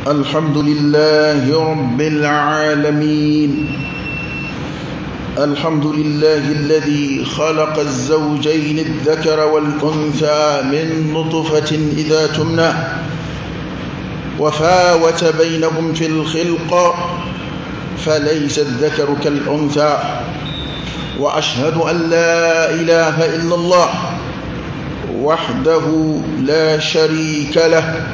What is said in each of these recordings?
الحمد لله رب العالمين. الحمد لله الذي خلق الزوجين الذكر والأنثى من نطفة إذا تمنى وفاوت بينهم في الخلق، فليس الذكر كالأنثى. وأشهد أن لا إله إلا الله وحده لا شريك له،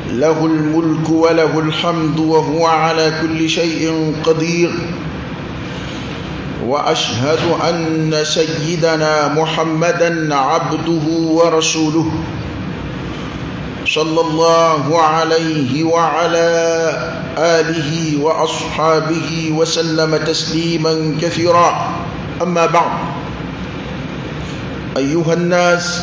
له الملك وله الحمد وهو على كل شيء قدير. وأشهد أن سيدنا محمدا عبده ورسوله صلى الله عليه وعلى آله وأصحابه وسلم تسليما كثيرا. أما بعد، أيها الناس،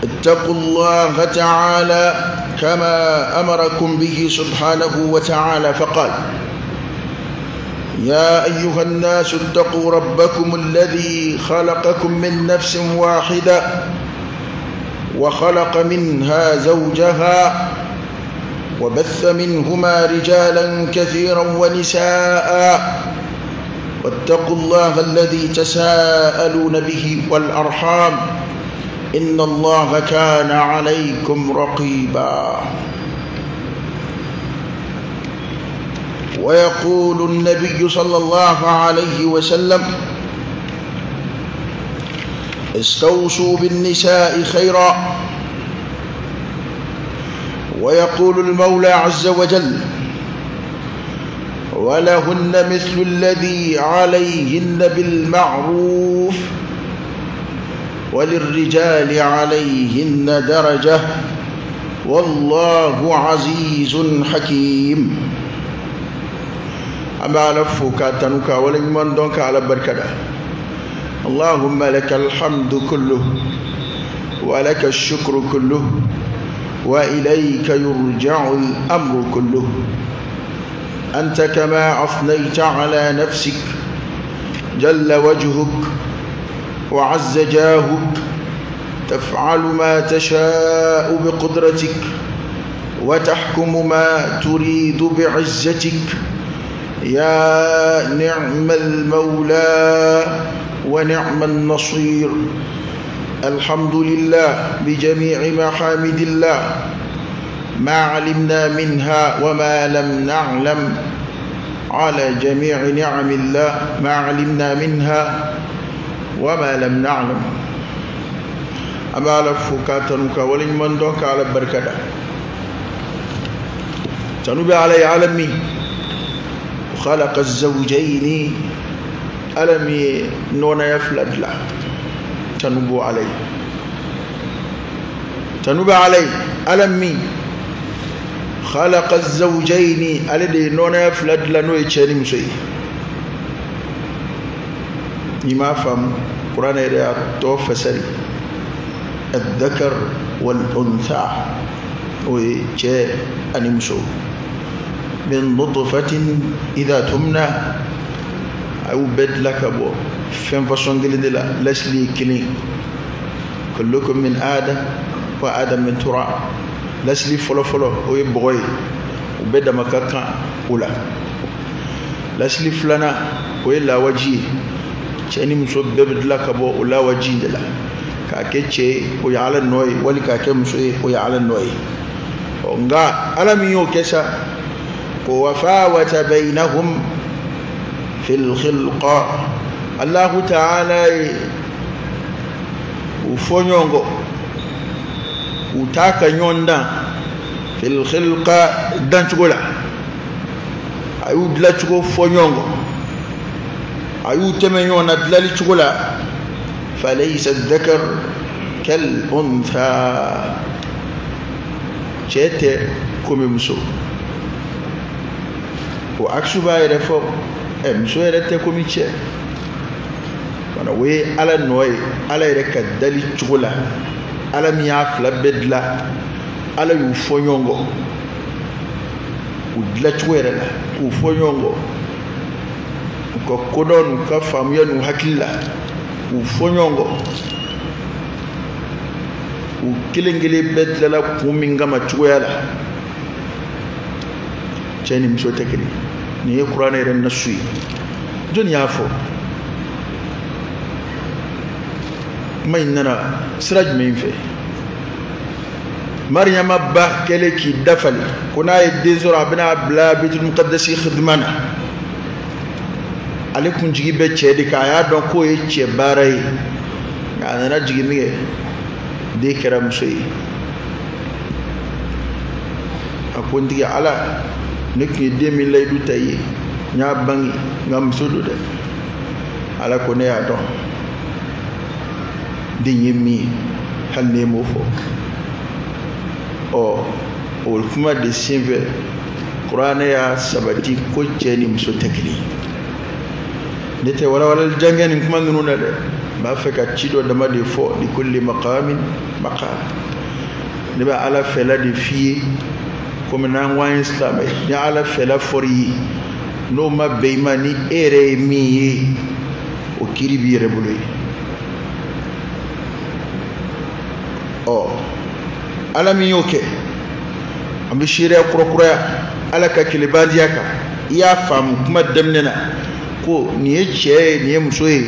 اتقوا الله تعالى كما أمركم به سبحانه وتعالى، فقال: يا أيها الناس اتقوا ربكم الذي خلقكم من نفس واحدة وخلق منها زوجها وبث منهما رجالا كثيرا ونساء، واتقوا الله الذي تساءلون به والأرحام إن الله كان عليكم رقيبا. ويقول النبي صلى الله عليه وسلم: استوصوا بالنساء خيرا. ويقول المولى عز وجل: ولهن مثل الذي عليهن بالمعروف وللرجال عليهن درجة، والله عزيز حكيم. أما لفك تنك ولمن دونك على بركة. اللهم لك الحمد كله ولك الشكر كله وإليك يرجع الأمر كله. أنت كما أثنيت على نفسك، جل وجهك وعز جاهك، تفعل ما تشاء بقدرتك وتحكم ما تريد بعزتك، يا نعم المولى ونعم النصير. الحمد لله بجميع محامد الله، ما علمنا منها وما لم نعلم، على جميع نعم الله ما علمنا منها وما لم نعلم. أما لفكاتنك ولمن دونك على بركة تنبي علي عالمي خلق الزوجين ألمي نونا يفلد لا تنبو علي تنبو علي ألمي خلق الزوجين الذي نونا يفلد لا نوي تشيني مسوي نما فهم قرآن يرى توفسري الذكر والأنثى وجاء أنمسو من نطفة إذا تمنى أو بدلك أبو فين فصون دل لسلي كلي كلكم من آدم وآدم من تراب لسلي فلو فلو ويبغي وبدا مكاكا ولا لسلي فلنا وإلا وجيه cɛ ni muso bɛɛ bɛ dilan ka bɔ o lawaji in de la k'a kɛ cɛ ye o ye Ala nɔ ye, wali k'a kɛ muso ye o ye Ala nɔ ye. Ɔ nka Ala min y'o kɛ sa ko wafawata bainahum fil khilqa, Allahu ta'ala ye u fɔ ɲɔgɔn kɔ, u t'a ka ɲɔgɔn dan fil khilqa dancogo la, a y'u dilancogo fɔ ɲɔgɔn kɔ, a y'u tɛmɛ ɲɔgɔn na dilali cogo la. Falaysa dhakar kal untha, cɛ tɛ komi muso. O aksu b'a yɛrɛ fɔ, muso yɛrɛ tɛ komi cɛ. Fana o ye Ala nɔ ye, Ala yɛrɛ ka dali cogo la, Ala min y'a fila bɛɛ dilan, Ala y'u fɔ ɲɔgɔn kɔ u dilancogo yɛrɛ la, k'u fɔ ɲɔgɔn kɔ u ka kodɔn n'u ka faamuya n'u hakili la, k'u fɔ ɲɔgɔn kɔ. U kelen kelen bɛɛ tilala kun min kama cogoya la, Cɛ ni muso tɛ kelen. Nin ye kuranɛ yɛrɛ nasu ye. Jɔnni y'a fɔ? Kuma in nana sira jumɛn fɛ? Mariyama ba kɛlen k'i dafali ko n'a ye den sɔrɔ a bɛna bila Baitul Muqaddasi khidma na. Ale kun jigi bɛ cɛ de kan, a y'a dɔn k'o ye cɛ baara ye. Nka a nana jigin min kɛ, den kɛra muso ye. A ko n tigi Ala, ne tun ye den min layidu ta i ye, n y'a bange, nka muso don dɛ. Ala ko ne y'a dɔn den ye min ye, hali ne m'o fɔ. Ɔ o kuma de senfɛ kuranɛ y'a sabati ko cɛ ni muso tɛ kelen ye. Ne tɛ walawalali jan kɛ nin kuma ninnu na dɛ, n b'a fɛ ka ci dɔ dama de fɔ. Li kulli maqamin maqam. Ne bɛ Ala fɛla de f'i ye, komi n'an ko an ye silamɛ, ni Ala fɛla fɔr'i ye n'o ma bɛn i ma, ni e yɛrɛ ye min ye, o kiiri b'i yɛrɛ bolo ye. Ɔ Ala min y'o kɛ, an bɛ seereya kurakuraya Ala ka kelebadiya kan. I y'a faamu kuma daminɛ na ko nin ye cɛ ye, nin ye muso ye,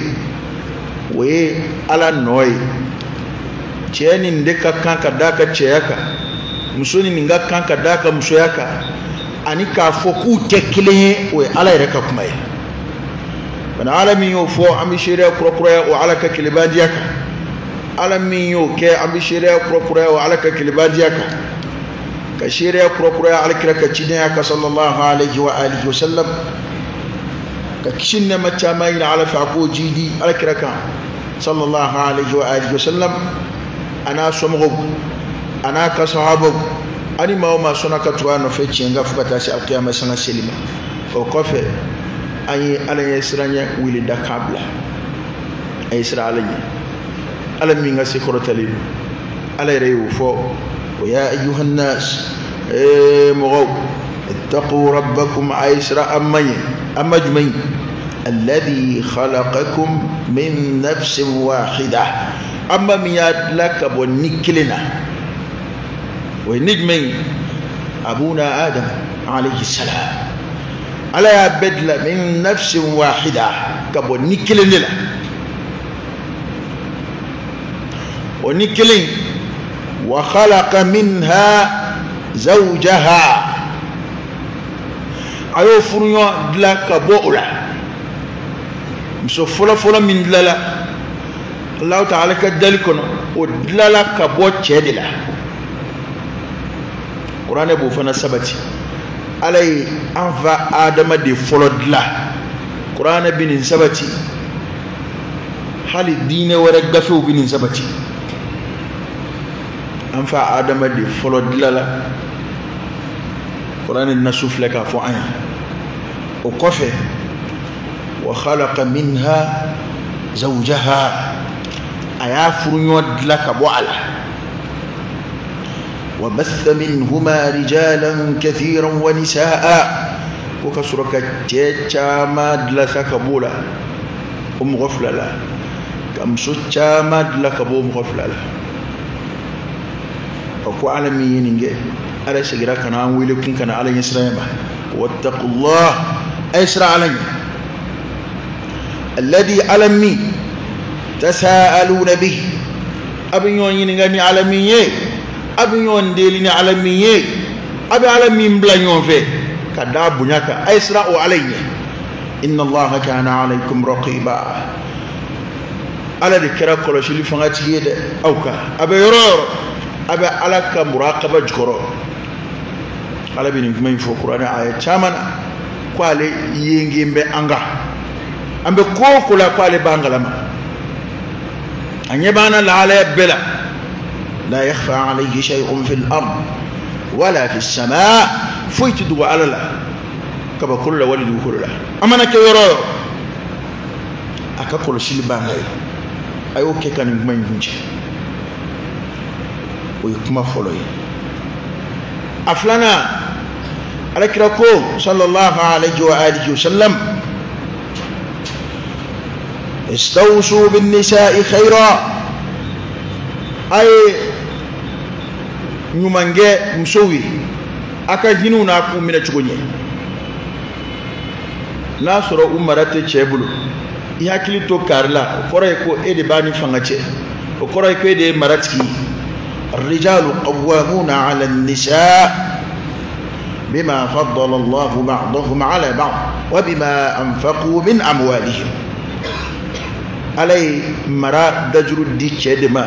o ye Ala nɔ ye. Cɛ ni nin de ka kan ka d'a ka cɛya kan, muso ni nin ka kan ka d'a ka musoya kan, ani k'a fɔ k'u tɛ kelen ye, o ye Ala yɛrɛ ka kuma ye. Bana Ala min y'o fɔ, an bɛ seereya kurakuraya o Ala ka kelebadiya kan. Ala min y'o kɛ, an bɛ seereya kurakuraya o Ala ka kelebadiya kan. Ka seereya kurakuraya Ala kira ka cidenya kan sallallahu alayhi wa alihi wa sallam. Ka kisi ni nɛɛma caman ɲini Ala fɛ a k'o jidi Ala kira kan sallallahu alayhi wa alihi wa sallam, a n'a somɔgɔw, a n'a ka sahabaw, ani maa o maa sɔnna ka tugu a nɔfɛ tiɲɛ kan fo ka taa se alikiyama sanga seli ma. O kɔfɛ an ye Ala ɲɛ siranɲɛ wele da kan bila. A ye siran Ala ɲɛ, Ala min ka se kɔrɔtalen don. Ala yɛrɛ y'o fɔ, wa ya ayyuhan nas, ee mɔgɔw, ittaqu rabbakum, a ye siran an ma ɲɛ. An ma jumɛn ye? Alladhi khalaqakum min nafsin wahida. An ma min y'a dilan ka bɔ ni kelen na. O ye ni jumɛn ye? Abuna Adam alayhi salam. Ala y'a bɛɛ dilan min nafsin wahida, ka bɔ ni kelen de la. O ni kelen, wa khalaqa minha zawjaha, a y'o furuɲɔgɔn dilan ka bɔ o la. Muso fɔlɔfɔlɔ min dilala Alahu Taala ka dali kɔnɔ, o dilala ka bɔ cɛ de la. Kuranɛ b'o fana sabati. Ala ye an fa Adama de fɔlɔ dilan. Kuranɛ bɛ nin sabati, hali diinɛ wɛrɛ gafew bɛ nin sabati. An fa Adama de fɔlɔ dilala. Kuranɛ nasu filɛ k'a fɔ an ye. O kɔfɛ, wa khalaqa minha zawjaha, a y'a furuɲɔgɔn dilan ka bɔ a la. Wa batha minhuma rijalan kathiran wa nisaa, ko ka sɔrɔ ka cɛ caman dilan sa ka b'o la, o mɔgɔ fila la, ka muso caman dilan ka bɔ o mɔgɔ fila la. O ko Ala min ye nin kɛ, Ala seginna ka na an wele kun ka na Ala ɲɛsiranɲɛ ma. Wattaqullah, a ye siran Ala ɲɛ. Alladhi, Ala min, tasaaluna bihi, a bɛ ɲɔgɔn ɲininka ni Ala min ye, a bɛ ɲɔgɔn deli ni Ala min ye, a bɛ Ala min bila ɲɔgɔn fɛ ka da bonya kan, a ye siran o Ala ɲɛ. Inna Allaha kana alaykum raqiba. Ala de kɛra kɔlɔsili fanga tigi ye dɛ aw kan. A bɛ yɔrɔ o yɔrɔ, a bɛ Ala ka muraqaba jukɔrɔ. Ala bɛ nin kuma in fɔ kuranɛ aya caman na, ko ale yengen bɛ an kan, an bɛ ko o ko la ko ale b'an kalama, a ɲɛ b'an na lahalaya bɛɛ la. La yakhfa alayhi shay'un fil ard wala fis samaa, foyi tɛ dogo Ala la kabakolo la wali dugukolo la. An mana kɛ yɔrɔ o yɔrɔ, a ka kɔlɔsili b'an kan ye. A y'o kɛ ka nin kuma in kuncɛ. O ye kuma fɔlɔ ye. A filanan, Alakira ko sallallahu alayhi wa alihi wa sallam, istawsu bin nisa'i khayra, a ye ɲuman kɛ musow ye, a ka hinɛw n'a k'u minɛ cogo ɲɛ. N'a sɔrɔ u mara tɛ cɛ bolo, i hakili to kari la, o kɔrɔ ye ko e de b'a ni fanga cɛ, o kɔrɔ ye ko e de ye maratigi ye. الرجال قوامون على النساء بما فضل الله بعضهم على بعض وبما أنفقوا من أموالهم. Ala ye mara dajuru di cɛ de ma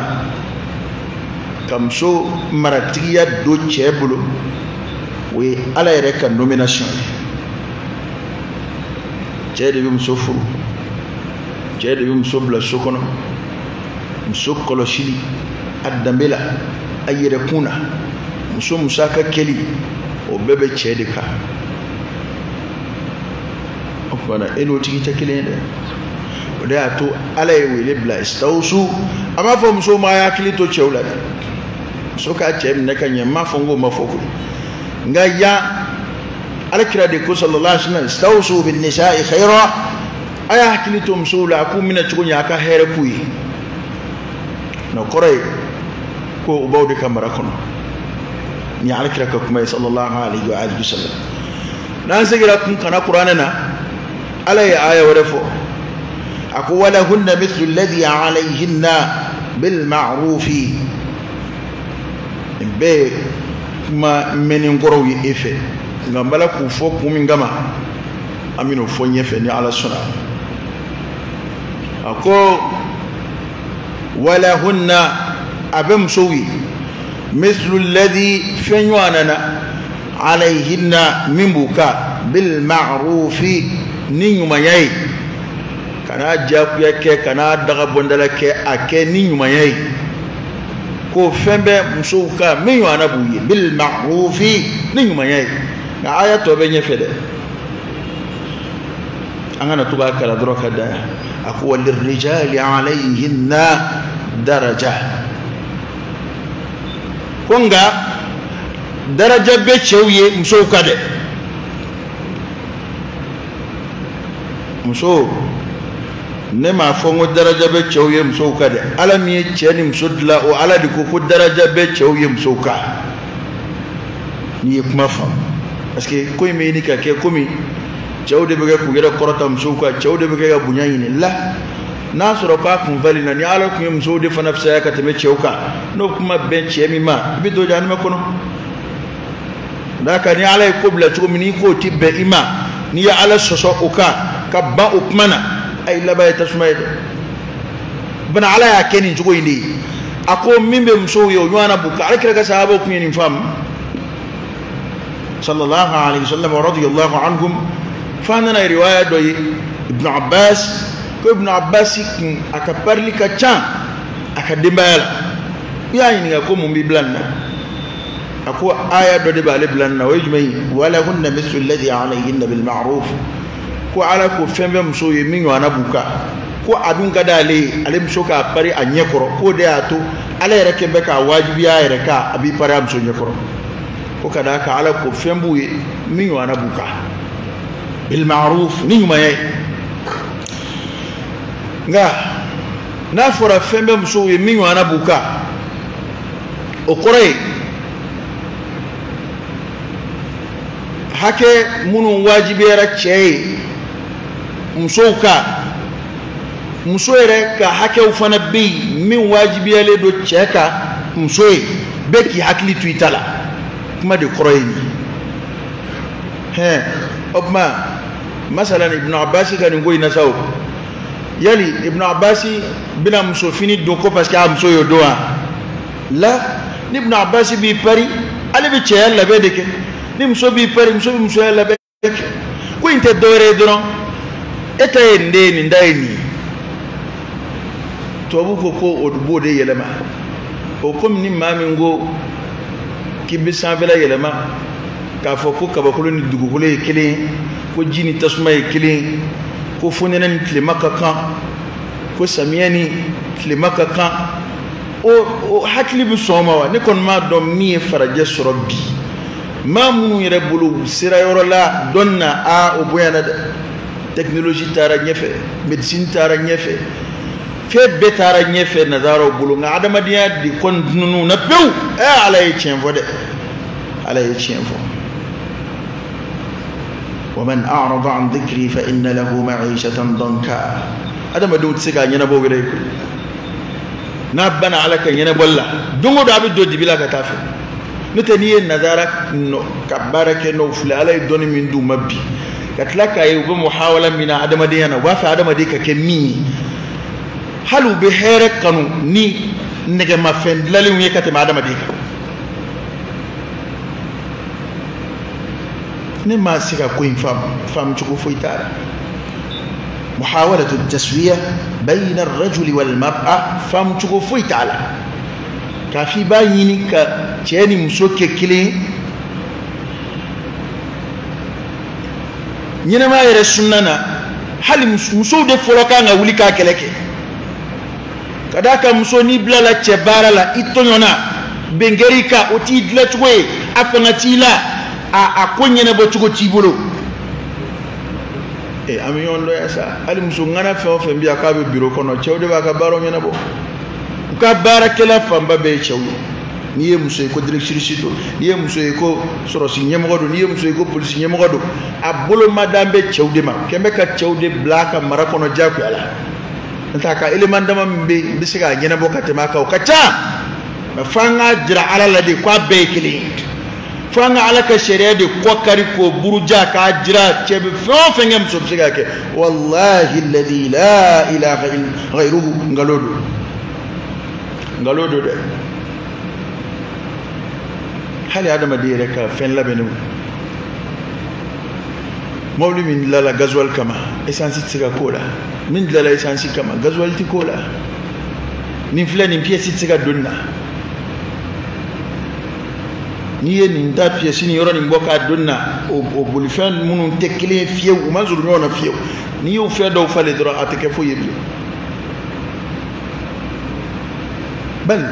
ka muso maratigiya don cɛ bolo, o ye Ala yɛrɛ ka nomination ye. Cɛ de bɛ muso furu, cɛ de bɛ muso bila so kɔnɔ, muso kɔlɔsili a danbe la, a yɛrɛkun na, muso musaka kɛli, o bɛɛ bɛ cɛ de kan. O tuma na e n'o tigi tɛ kelen ye dɛ. O de y'a to Ala ye wele bila istawusu. A m'a fɔ musow ma a y'a hakili to cɛw la dɛ, muso k'a cɛ minɛ ka ɲɛ, n m'a fɔ n k'o ma fɔ koyi. Nka yan Ala kira de ko sallallahu alaihi wa sallam, istawusu bin nisa'i khayra, a y'a hakili to musow la, a k'u minɛ cogo ɲɛ, a ka hɛrɛ k'u ye. N'o kɔrɔ ye ko u b'aw de ka mara kɔnɔ. Ni Ala kira ka kuma ye sallallahu alaihi wa alihi wa sallam. N'an seginna kun kana kuranɛ na, Ala ye aya wɛrɛ fɔ, a ko walahunna mithlu alladhi alayhinna bil ma'rufi. Nin bɛɛ ye kuma mɛnni kɔrɔw ye e fɛ, nka n b'a la k'u fɔ kun min kama, an bɛn'o fɔ ɲɛfɛ ni Ala sɔnna. A ko walahunna, a bɛ musow ye, mithlu alladhi, fɛn ɲɔgɔnna na, alayhinna, min b'u kan, bil ma'rufi, ni ɲumanya ye. Kana diyagoya kɛ, kana dagabɔndala kɛ, a kɛ ni ɲumanya ye. Ko fɛn bɛ musow kan min ɲɔgɔnna b'u ye, bil ma'rufi, ni ɲumanya ye. Nka aya tɔ bɛ ɲɛfɛ dɛ, an kana to k'a kalan dɔrɔn ka da yan. A ko walirrijali alayhinna daraja, ko nka daraja bɛ cɛw ye musow kan dɛ. Muso, ne m'a fɔ n ko daraja bɛ cɛw ye musow kan dɛ. Ala min ye cɛ ni muso dilan, o Ala de ko ko daraja bɛ cɛw ye musow kan. N'i ye kuma faamu, parce que ko in bɛ ɲini ka kɛ komi cɛw de bɛ kɛ k'u yɛrɛ kɔrɔta musow kan, cɛw de bɛ kɛ ka bonya ɲini la. N'a sɔrɔ k'a kun falenna, ni Ala tun ye musow de fana fisaya ka tɛmɛ cɛw kan, n'o kuma bɛn cɛ min ma, i bɛ don jahanama kɔnɔ. D'a kan ni Ala ye ko bila cogo min, n'i k'o ti bɛn i ma, n'i ye Ala sɔsɔ o kan ka ban o kuma na, a ye laban ye tasuma ye dɛ. Bana Ala y'a kɛ nin cogo in de ye. A ko min bɛ musow ye, o ɲɔgɔnna b'u kan. Ala kira ka sahabaw tun ye nin faamu sallallahu alaihi wa sallam wa radiyallahu anhum. F'an nana riwaya dɔ ye Ibn Abbas, ko Ibn Abbas kun a ka parili ka ca a ka denbaya la. U y'a ɲininka ko mun b'i bila nin na, a ko aya dɔ de b'ale bila nin na, o ye jumɛn ye? Walahunna mithlu alladhi alayhinna bil ma'ruf. Ko Ala ko fɛn bɛ musow ye min ɲɔgɔnna b'u kan, ko a dun ka d'ale ye, ale muso k'a pari a ɲɛ kɔrɔ, k'o de y'a to Ala yɛrɛ kɛ bɛ k'a wajibiya a yɛrɛ kan, a b'i pari a muso ɲɛ kɔrɔ. Ko ka d'a kan Ala ko fɛn b'u ye min ɲɔgɔnna b'u kan, bil ma'ruf, ni ɲumanya ye. Nka n'a fɔra fɛn bɛ musow ye min ɲɔgɔnna b'u kan, o kɔrɔ ye hakɛ minnu wajibiyara cɛ ye musow kan, muso yɛrɛ ka hakɛw fana bɛ yen min wajibiyalen don cɛ kan muso ye, bɛɛ k'i hakili to i ta la. Kuma de kɔrɔ ye nin ye. Hɛn, o tuma masalan Ibn Abbas ka nin ko in na sa, o yali Ibn Abbas bɛna muso fini don ko parce que a muso y'o don wa? La, ni Ibn Abbas b'i pari, ale bɛ cɛya labɛn de kɛ. Ni muso b'i pari, muso bɛ musoya labɛn kɛ. Ko in tɛ dɔwɛrɛ ye dɔrɔn, e ta ye nin de ye, nin ta ye nin ye. Tubabu ko ko o b'o de yɛlɛma. O komi ni maa min ko k'i bɛ sanfɛla yɛlɛma k'a fɔ ko kabakolo ni dugukolo ye kelen ye, ko ji ni tasuma ye kelen ye, ko fonɛnɛ ni tilema ka kan, ko samiyɛ ni tilema ka kan, o hakili bɛ sɔn o ma wa? Ne kɔni m'a dɔn min ye farajɛ sɔrɔ bi. Maa minnu yɛrɛ bolo u sera yɔrɔ la dɔnni na, a o bonyana dɛ. Technologie taara ɲɛfɛ, médecine taara ɲɛfɛ, fɛn bɛɛ taara ɲɛfɛ nanzaraw bolo, nka adamadenya de kɔni tunun'u na pewu. Ala ye tiɲɛ fɔ dɛ, Ala ye tiɲɛ fɔ. Wa man a'rada an dhikri fa inna lahu ma'ishatan danka. Adamadenw tɛ se k'a ɲɛnabɔ u yɛrɛ ye koyi. N'a banna Ala ka ɲɛnabɔli la, don o don a bɛ don dibi la ka taa fɛ. N'o tɛ n'i ye nazara ka baara kɛ n'o filɛ, Ala ye dɔnni min d'u ma bi, ka tila k'a ye u bɛ muhawala min na adamadenya na, u b'a fɛ adamaden ka kɛ min ye. Hali u bɛ hɛrɛ kanu ni nɛgɛmafɛn dilalenw ye ka tɛmɛ adamaden kan. Ne ma se ka ko in faamu, faamu cogo foyi t'a la. Muhawalatu taswiya bayna ar-rajuli wal mar'a, faamu cogo foyi t'a la. K'a f'i b'a ɲini ka cɛ ni muso kɛ kelen ye. Ɲɛnɛmaya yɛrɛ sunna na, hali musow de fɔlɔ kan ka wuli k'a kɛlɛ kɛ. Ka d'a kan muso n'i bilala cɛ baara la, i tɔɲɔna, bɛn kɛr'i kan, o t'i dilancogo ye, a fanga t'i la, a ko ɲɛnabɔ cogo t'i bolo. An bɛ ɲɔgɔn dɔn yan sa. Hali muso ŋana fɛn o fɛn bɛ yan k'a bɛ biro kɔnɔ, cɛw de b'a ka baaraw ɲɛnabɔ. U ka baarakɛla fanba bɛɛ ye cɛw ye. N'i ye muso ye ko directrice don, n'i ye muso ye ko sɔrɔsi ɲɛmɔgɔ don, n'i ye muso ye ko polisi ɲɛmɔgɔ don, a bolo ma dan bɛ cɛw de ma. Kɛn bɛ ka cɛw de bila a ka mara kɔnɔ diyagoya la. N'o tɛ a ka élément dama min bɛ yen, n bɛ se k'a ɲɛnabɔ ka tɛmɛ a kan, o ka ca. Mɛ f'an k'a jira Ala la de k'a bɛɛ ye kelen ye. F'an ka Ala ka sariya de kɔ kari k'o buruja k'a jira cɛ bɛ fɛn o fɛn kɛ muso bɛ se k'a kɛ. Walahi alladhi la ilaha illa ghayruhu, nkalon don. Nkalon don dɛ. Hali adamaden yɛrɛ ka fɛn labɛnnenw, mobili min dilanla gasoil kama, essence tɛ se ka k'o la. Min dilanla essence kama, gasoil tɛ k'o la. Nin filɛ nin pièce tɛ se ka don nin na. N'i ye nin ta pièce nin yɔrɔ nin bɔ k'a don nin na, o bolifɛn minnu tɛ kelen ye fiyewu, u ma surun ɲɔgɔn na fiyewu. N'i y'o fɛn dɔw falen dɔrɔn, a tɛ kɛ foyi ye bilen. Bali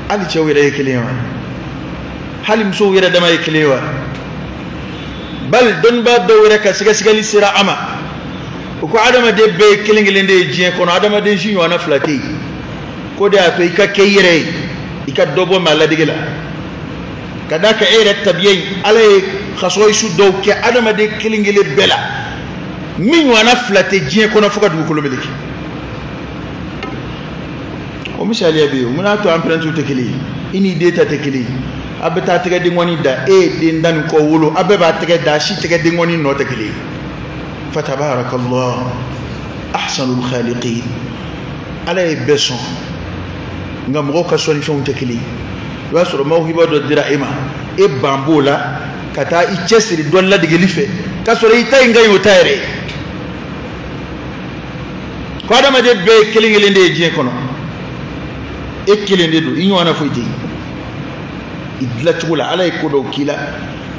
hali cɛw yɛrɛ ye kelen ye wa? Hali musow yɛrɛ dama ye kelen ye wa? Bali dɔnnibaa dɔw yɛrɛ ka sɛgɛsɛgɛli sera a ma, o ko adamaden bɛɛ ye kelen kelen de ye diɲɛ kɔnɔ, adamaden si ɲɔgɔnna fila tɛ yen. K'o de y'a to i ka kɛ i yɛrɛ ye, i ka dɔ bɔ maa ladege la. Ka d'a kan e yɛrɛ tabiya in, Ala ye kasɔyisu dɔw kɛ adamaden kelen kelen bɛɛ la, min ɲɔgɔnna fila tɛ diɲɛ kɔnɔ fo ka dugukolo meleke. O misaliya bɛ yen, mun y'a to empreinte tɛ kelen ye, i n'i den ta tɛ kelen ye. A bɛ taa tɛgɛ denkɔni da, e ye den tan ni kɔ wolo, a bɛɛ b'a tɛgɛ da, si tɛgɛ denkɔni nɔ tɛ kelen ye. Fatabarakallah ahsanul khaliqin. Ala ye bɛɛ sɔn, nka mɔgɔw ka sɔnnifɛnw tɛ kelen ye. I b'a sɔrɔ mawhiba dɔ dira e ma, e ban b'o la ka taa i cɛsiri dɔ ladegeli fɛ, k'a sɔrɔ i ta in ka ɲi o ta yɛrɛ ye. Ko adamaden bɛɛ ye kelen kelen de ye diɲɛ kɔnɔ, e kelen de don, i ɲɔgɔnna foyi tɛ yen. I dilancogo la, Ala ye ko dɔw k'i la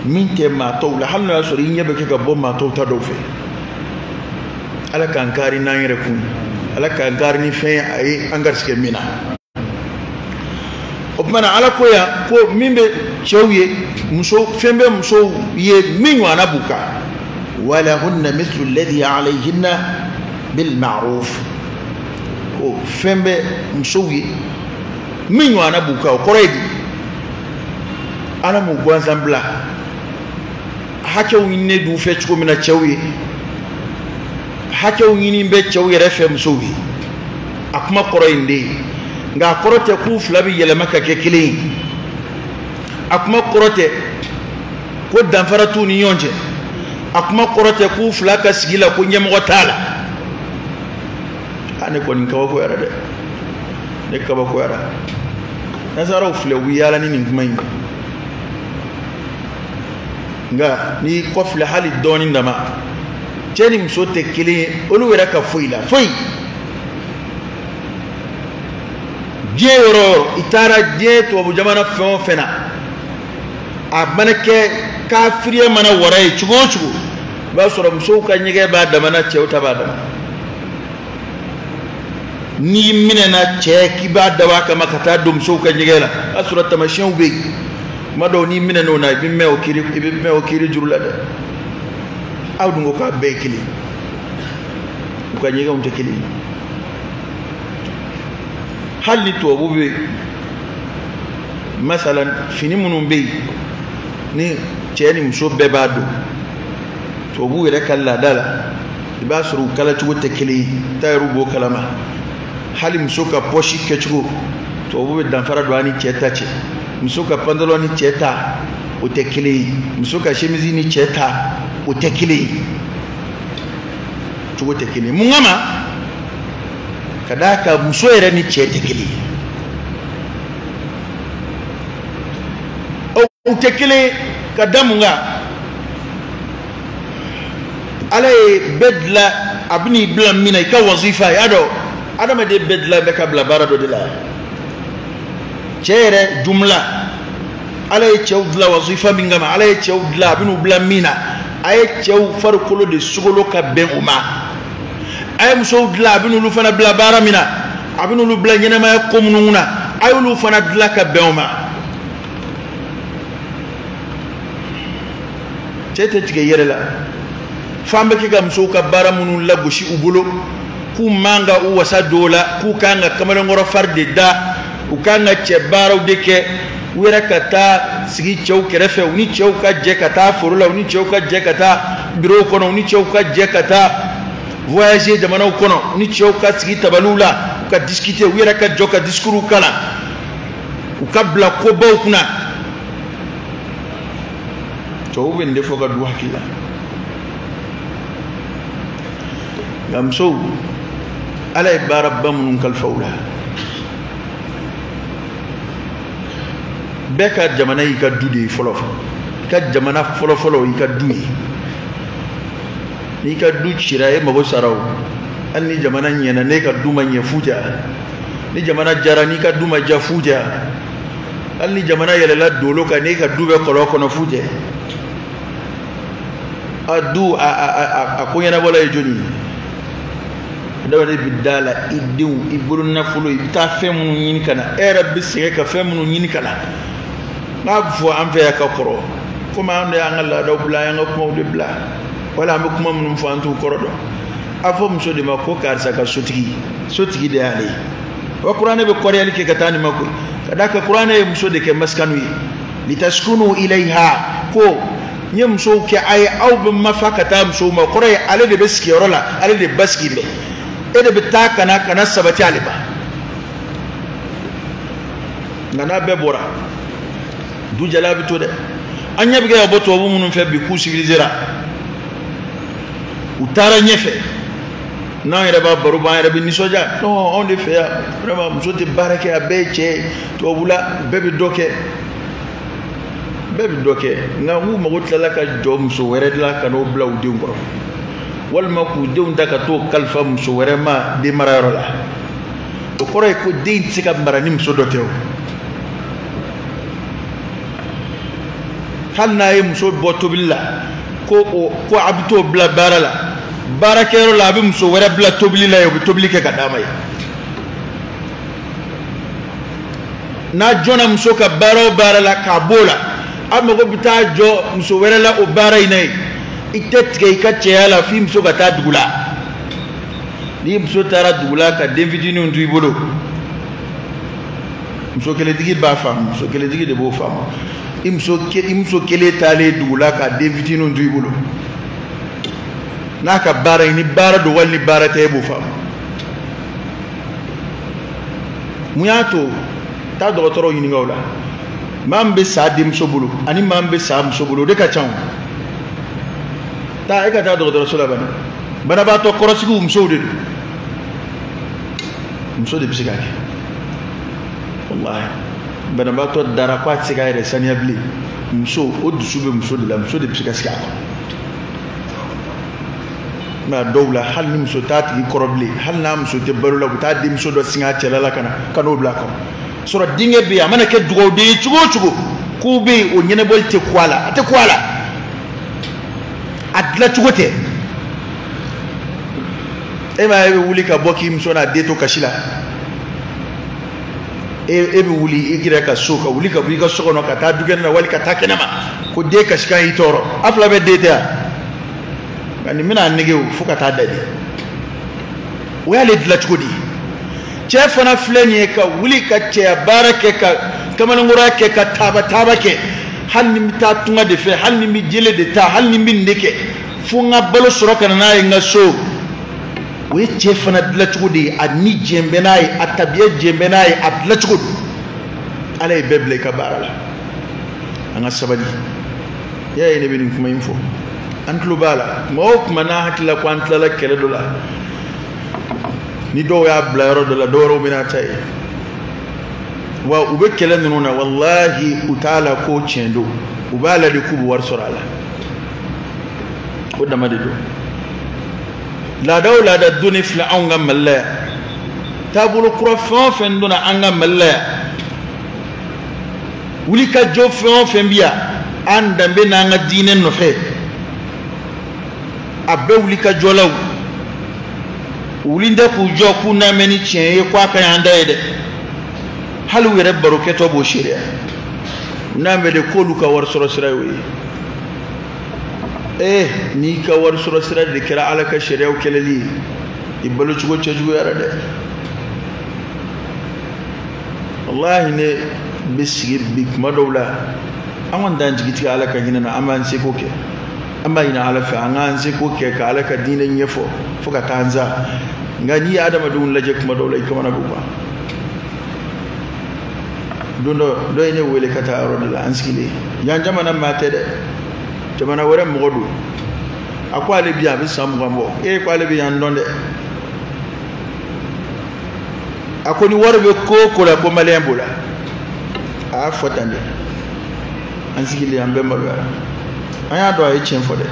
min tɛ maa tɔw la, hali n'o y'a sɔrɔ i ɲɛ bɛ kɛ ka bɔ maa tɔw ta dɔw fɛ. Ala k'an kari n'an yɛrɛ kun, Ala k'an kari ni fɛn ye a ye an garisɛgɛ min na. O tuma na Ala ko yan ko min bɛ cɛw ye, muso fɛn bɛ musow ye min ɲɔgɔnna b'u kan. Walahunna mithlu alladhi alayhinna bil ma'ruf. Ko fɛn bɛ musow ye min ɲɔgɔnna b'u kan, o kɔrɔ ye di? Ala m'u gansan bila. Hakɛw ɲininen d'u fɛ cogo min na cɛw ye, hakɛw ɲini bɛ cɛw yɛrɛ fɛ musow ye. A kuma kɔrɔ ye nin de ye, nka a kɔrɔ tɛ k'u fila bɛ yɛlɛma ka kɛ kelen ye. A kuma kɔrɔ tɛ ko danfara t'u ni ɲɔgɔn cɛ. A kuma kɔrɔ tɛ k'u fila ka sigi la ko ɲɛmɔgɔ t'a la. A ne kɔni kabakoyara dɛ, ne kabakoyara. Nasaraw filɛ, u bɛ yaala ni nin kuma in ye, nka n'i kɔfilɛ hali dɔɔnin dama, cɛ ni muso tɛ kelen ye olu yɛrɛ ka foyi la, foyi. Diɲɛ yɔrɔ o yɔrɔ, i taara diɲɛ tubabu jamana fɛn o fɛn na, a mana kɛ kafiriya mana wara ye cogo o cogo, i b'a sɔrɔ musow ka ɲɛgɛn b'a dama na, cɛw ta b'a dama. N'i minɛna cɛ k'i b'a dabɔ a kama ka taa don musow ka ɲɛgɛn la, o y'a sɔrɔ taamasiyɛnw bɛ yen. Kuma dɔw n'i minɛn'o na, i bɛ mɛn o kiiri, i bɛ mɛn o kiiri juru la dɛ. Aw dun ko k'a bɛɛ ye kelen, u ka ɲɛgɛnw tɛ kelen ye. Hali ni tubabu bɛ yen, masalan fini minnu bɛ yen ni cɛ ni muso bɛɛ b'a don, Tubabuw yɛrɛ ka laada la, i b'a sɔrɔ u kalacogo tɛ kelen ye, tayɛriw b'o kalama. Hali muso ka pɔsi kɛcogo, tubabu bɛ danfara don a ni cɛ ta cɛ. Muso ka pantalon ni cɛ ta, o tɛ kelen ye. Muso ka chemise ni cɛ ta, o tɛ kelen ye. Cogo tɛ kelen ye. Mun kama? Ka d'a kan muso yɛrɛ ni cɛ tɛ kelen ye. O tɛ kelen ye ka da mun kan? Ala ye bɛɛ dilan, a bɛn'i bila min na, i ka wazifa, i y'a dɔn adamaden bɛɛ dilan bɛ ka bila baara dɔ de la. Cɛ yɛrɛ jumla, Ala ye cɛw dilan wazifa min kama, Ala ye cɛw dilan a bɛn'u bila min na, a ye cɛw farikolo de sogolo ka bɛn o ma. A ye musow dilan, a bɛn'olu fana bila baara min na, a bɛn'olu bila ɲɛnɛmaya ko minnu na, a y'olu fana dilan ka bɛn o ma. Cɛ tɛ tigɛ i yɛrɛ la. F'an bɛ kɛ ka musow ka baara minnu lagosi u bolo, k'u man ka u wasa don o la, k'u kan ka kamalenkɔrɔ fari de da, u kan ka cɛ baaraw de kɛ, u yɛrɛ ka taa sigi cɛw kɛrɛfɛ, u ni cɛw ka jɛ ka taa foro la, u ni cɛw ka jɛ ka taa bureau kɔnɔ, u ni cɛw ka jɛ ka taa voyager jamanaw kɔnɔ, u ni cɛw ka sigi tabaliw la, u ka discuter, u yɛrɛ ka jɔ ka discours kalan, u ka bila kobaw kunna. Tubabu bɛ nin de fɔ ka du hakili la. Nka musow, Ala ye baaraba minnu kalifa u la, bɛɛ ka jamana y'i ka du de ye fɔlɔ. I ka jamana fɔlɔfɔlɔ y'i ka du ye. N'i ka du cira, e mago sara o. Hali ni jamana ɲɛna, n'e ka du ma ɲɛ, fu tɛ. Ni jamana jara, n'i ka du ma ja, fu tɛ. Hali ni jamana yɛlɛla dolo kan, n'e ka du bɛ kɔlɔn kɔnɔ, fu tɛ. A du a ko ɲɛnabɔla ye jɔnni ye? Adamaden bɛ da la, i denw, i bolo nafolo, i bɛ taa fɛn minnu ɲini ka na, e yɛrɛ bɛ sɛgɛn ka fɛn minnu ɲini ka na. N'a bɛ fɔ an fɛ yan ka kɔrɔ, komi an de y'an ka laadaw bila, an y'an ka kumaw de bila, wala an bɛ kuma minnu fɔ an t'u kɔrɔ dɔn. A fɔ muso de ma ko karisa ka sotigi, sotigi de y'ale ye. Wa kuranɛ bɛ kɔrɔyali kɛ ka taa nin ma koyi. Ka d'a kan kuranɛ ye muso de kɛ masikanu ye. Litaskunu ilayha, ko n ye musow kɛ a ye, aw bɛ mafa ka taa musow ma. O kɔrɔ ye ale de bɛ sigiyɔrɔ la, ale de basigi bɛ, e de bɛ taa ka na ka na sabati ale ma. Nka n'a bɛɛ bɔra, du jala bɛ to dɛ. An ɲɛ bɛ kɛ ka bɔ tubabu minnu fɛ bi k'u civilisera, u taara ɲɛfɛ. N'an yɛrɛ b'a baro bɔ, an yɛrɛ bɛ nisɔndiya. Non, anw de fɛ yan vraiment muso tɛ baara kɛ, a bɛɛ ye cɛ ye. Tubabula bɛɛ bɛ dɔ kɛ, bɛɛ bɛ dɔ kɛ. Nka n'u mago tilala ka jɔ muso wɛrɛ la ka n'o bila u denw kɔrɔ, walima k'u denw ta ka t'o kalifa muso wɛrɛ ma den marayɔrɔ la, o kɔrɔ ye ko den tɛ se ka mara ni muso dɔ tɛ o. Hali n'a ye muso bɔ tobili la, ko a bɛ t'o bila baara la, baarakɛyɔrɔ la a bɛ muso wɛrɛ bila tobili la yen, o bɛ tobili kɛ ka d'a ma yen. N'a jɔnna muso ka baara o baara la k'a b'o la, a mago bɛ taa jɔ muso wɛrɛ la o baara in na yen. I tɛ tigɛ i ka cɛya la f'i muso ka taa dugu la. N'i muso taara dugu la ka den fitininw to i bolo, muso kelentigi b'a faamu, muso kelentigi de b'o faamu. I muso kelen taalen dugu la ka den fitininw to i bolo, n'a ka baara ye, ni baara don wali ni baara tɛ, e b'o faamu. Mun y'a to? Taa dɔgɔtɔrɔw ɲininka o la. Maa min bɛ sa denmuso bolo ani maa min bɛ sa muso bolo, o de ka ca o. Taa e ka taa dɔgɔtɔrɔso la bani, banabaatɔ kɔrɔsigiw musow de don. Muso de bɛ se k'a kɛ. Walahi, banabaatɔ dara ko a tɛ se k'a yɛrɛ saniya bilen, muso, o dusu bɛ muso de la, muso de bɛ se ka sigi a kɔrɔ. Nka dɔw la, hali ni muso t'a tigi kɔrɔ bilen, hali n'a muso tɛ balo la, u bɛ taa denmuso dɔ singa a cɛla la ka na ka n'o bila a kɔrɔ. Sɔrɔ denkɛ bɛ yen, a mana kɛ dugawuden ye cogo o cogo, k'u bɛ yen, o ɲɛnabɔli tɛ ku a la, a tɛ ku a la, a dilancogo tɛ. E m'a ye, e bɛ wuli ka bɔ k'i muso n'a den to kasi la. E bɛ wuli i yɛrɛ ka so, ka wuli ka bɔ i ka so kɔnɔ ka taa dukɛnɛ na wali ka taa kɛnɛma, ko den kasikan y'i tɔɔrɔ. A fila bɛɛ den tɛ yan, nka nin bɛna a nege o fo ka taa da de. O y'ale dilancogo de ye. Cɛ fana filɛ nin ye ka wuli ka cɛya baara kɛ, ka kamalenkɔrɔya kɛ, ka taaba taaba kɛ, hali ni n bɛ taa tunga de fɛ, hali ni n bɛ jele de ta, hali ni n bɛ nin de kɛ, fo n ka balo sɔrɔ ka na n'a ye n ka so. O ye cɛ fana dilancogo de ye, a ni jɛn bɛ n'a ye, a tabiya jɛn bɛ n'a ye, a dilancogo don. Ala ye bɛɛ bila i ka baara la. An ka sabali. I y'a ye ne bɛ nin kuma in fɔ, an tulo b'a la kuma o kuma n'a hakili la ko an tilala kɛlɛ dɔ la, ni dɔw y'a bila yɔrɔ dɔ la, dɔw wɛrɛw bɛna ta ye. Wa u bɛ kɛlɛ ninnu na, walahi u t'a la ko tiɲɛ don, u b'a la de k'u bɛ wari sɔrɔ a la. O dama de don. Laada o laada donni filɛ anw ka Mali la yan, taabolo kura fɛn o fɛn donna an ka Mali la yan, wulikajɔ fɛn o fɛn bi yan, an danbe n'an ka diinɛ nɔfɛ, a bɛɛ wulikajɔlaw wuli tɛ k'u jɔ k'u n'a mɛn ni tiɲɛ ye k'a ka ɲi an da ye dɛ. Hali u yɛrɛ barokɛtɔ b'o seereya, n'a mɛn de k'olu ka wari sɔrɔ sira y'o ye. Ee, n'i ka wari sɔrɔ sira de kɛra Ala ka sariyaw kɛlɛli ye, i balocogo cɛjuguyara dɛ. Walahi ne bɛ sigi bi kuma dɔw la, an kɔni t'an jigi tigɛ Ala ka hinɛ na, an b'an seko kɛ, an b'a ɲini Ala fɛ an k'an seko kɛ ka Ala ka diinɛ ɲɛfɔ fo ka taa an sa. Nka n'i ye adamadenw lajɛ kuma dɔw la, i kamana bɛ gan. Don dɔ, dɔ ye ne wele ka taa yɔrɔ dɔ la, an sigilen yan, jamana maa tɛ dɛ, jamana wɛrɛ mɔgɔ don. A ko ale bi yan, a bɛ san 20 bɔ. E ko ale bɛ yan dɔn dɛ. A ko ni wari bɛ ko o ko la, ko maliyɛn b'o la. A y'a fɔ tan de, an sigilen an bɛɛ maloyara. An y'a dɔn a ye tiɲɛ fɔ dɛ.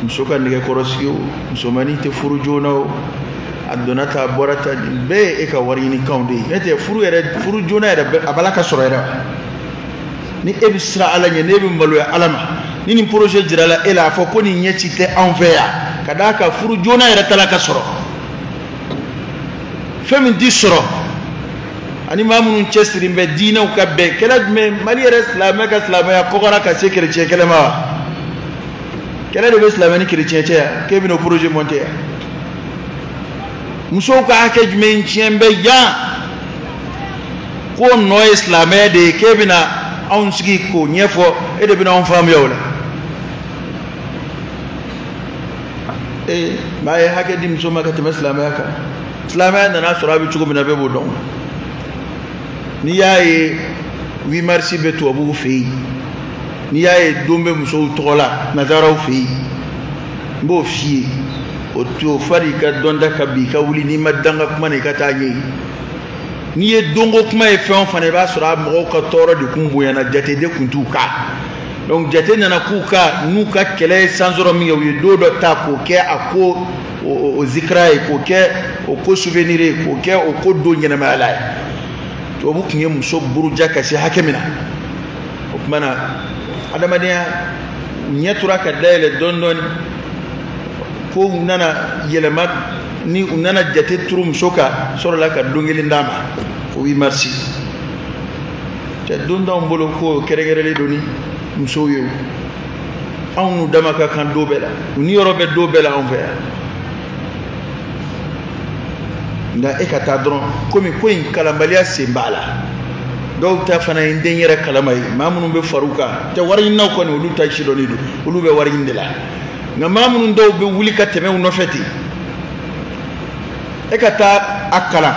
Muso ka nɛgɛkɔrɔsigi o, musomannin tɛ furu joona o, a donna ta a bɔra ta, nin bɛɛ ye e ka wari ɲini kanw de ye. N'o tɛ furu yɛrɛ, furu joona yɛrɛ a b'a la ka sɔrɔ yɛrɛ. Ni e bɛ siran Ala ɲɛ, n'e bɛ maloya Ala ma, ni nin projet jirala e la, a fɔ ko nin ɲɛ ci tɛ anw fɛ yan, ka d'a kan furu joona yɛrɛ ta la ka sɔrɔ. Fɛn min ti sɔrɔ, ani maa minnu cɛsiri bɛ diinɛw ka bɛn, kɛlɛ jumɛn? Mali yɛrɛ silamɛ ka silamɛya kɔgɔra ka se kerecɛn kɛlɛ ma wa? Kɛlɛ de bɛ silamɛ ni kerecɛn cɛ yan, k'e bɛna o projet monter yan. Musow ka hakɛ jumɛn tiɲɛ bɛ yan k'o nɔ ye silamɛ de ye, k'e bɛna anw sigi k'o ɲɛfɔ, e de bɛna anw faamuya o la. Ee, maa ye hakɛ di muso ma ka tɛmɛ silamɛya kan. Silamɛya nana sɔrɔ a bɛ cogo min na, bɛɛ b'o dɔn. N'i y'a ye 8 mars bɛ tubabuw fɛ yen, n'i y'a ye don bɛ musow tɔgɔ la nazaraw fɛ yen, n b'o f'i ye, o to fari ka dɔnta ka bi, i ka wuli n'i ma danga kuma na i ka taa ɲɛ yen. N'i ye donko kuma ye fɛn o fɛn na, i b'a sɔrɔ a mɔgɔw ka tɔɔrɔ de kun bonyana, jate de kun t'u kan. Donc jate nana k'u kan, n'u ka kɛlɛ ye sansɔrɔ min kɛ, u ye don dɔ ta k'o kɛ a ko o zikira ye, k'o kɛ o ko souvenir ye, k'o kɛ o ko don ɲɛnamaya la ye. Tubabu tun ye muso buruja ka se hakɛ min na, o tuma na adamadenya ɲɛ tora ka dayɛlɛ dɔɔni dɔɔni, ko u nana yɛlɛma, ni u nana jate turu muso kan, sɔrɔla ka don kelen d'a ma ko 8 mars. Cɛ don t'anw bolo ko kɛrɛnkɛrɛnlen don ni musow ye, anw n'u dama ka kan don bɛɛ la, u ni yɔrɔ bɛ don bɛɛ la anw fɛ yan. Nka e ka taa dɔrɔn, komi ko in kalanbaliya sen b'a la, dɔw ta fana ye n den yɛrɛ kalama ye, maa minnu bɛ far'u kan tɛ wari ɲininaw kɔni, olu ta si dɔnnen don, olu bɛ wari ɲini de la. Nka maa minnu dɔw bɛ wuli ka tɛmɛ u nɔfɛ ten, e ka taa a kalan,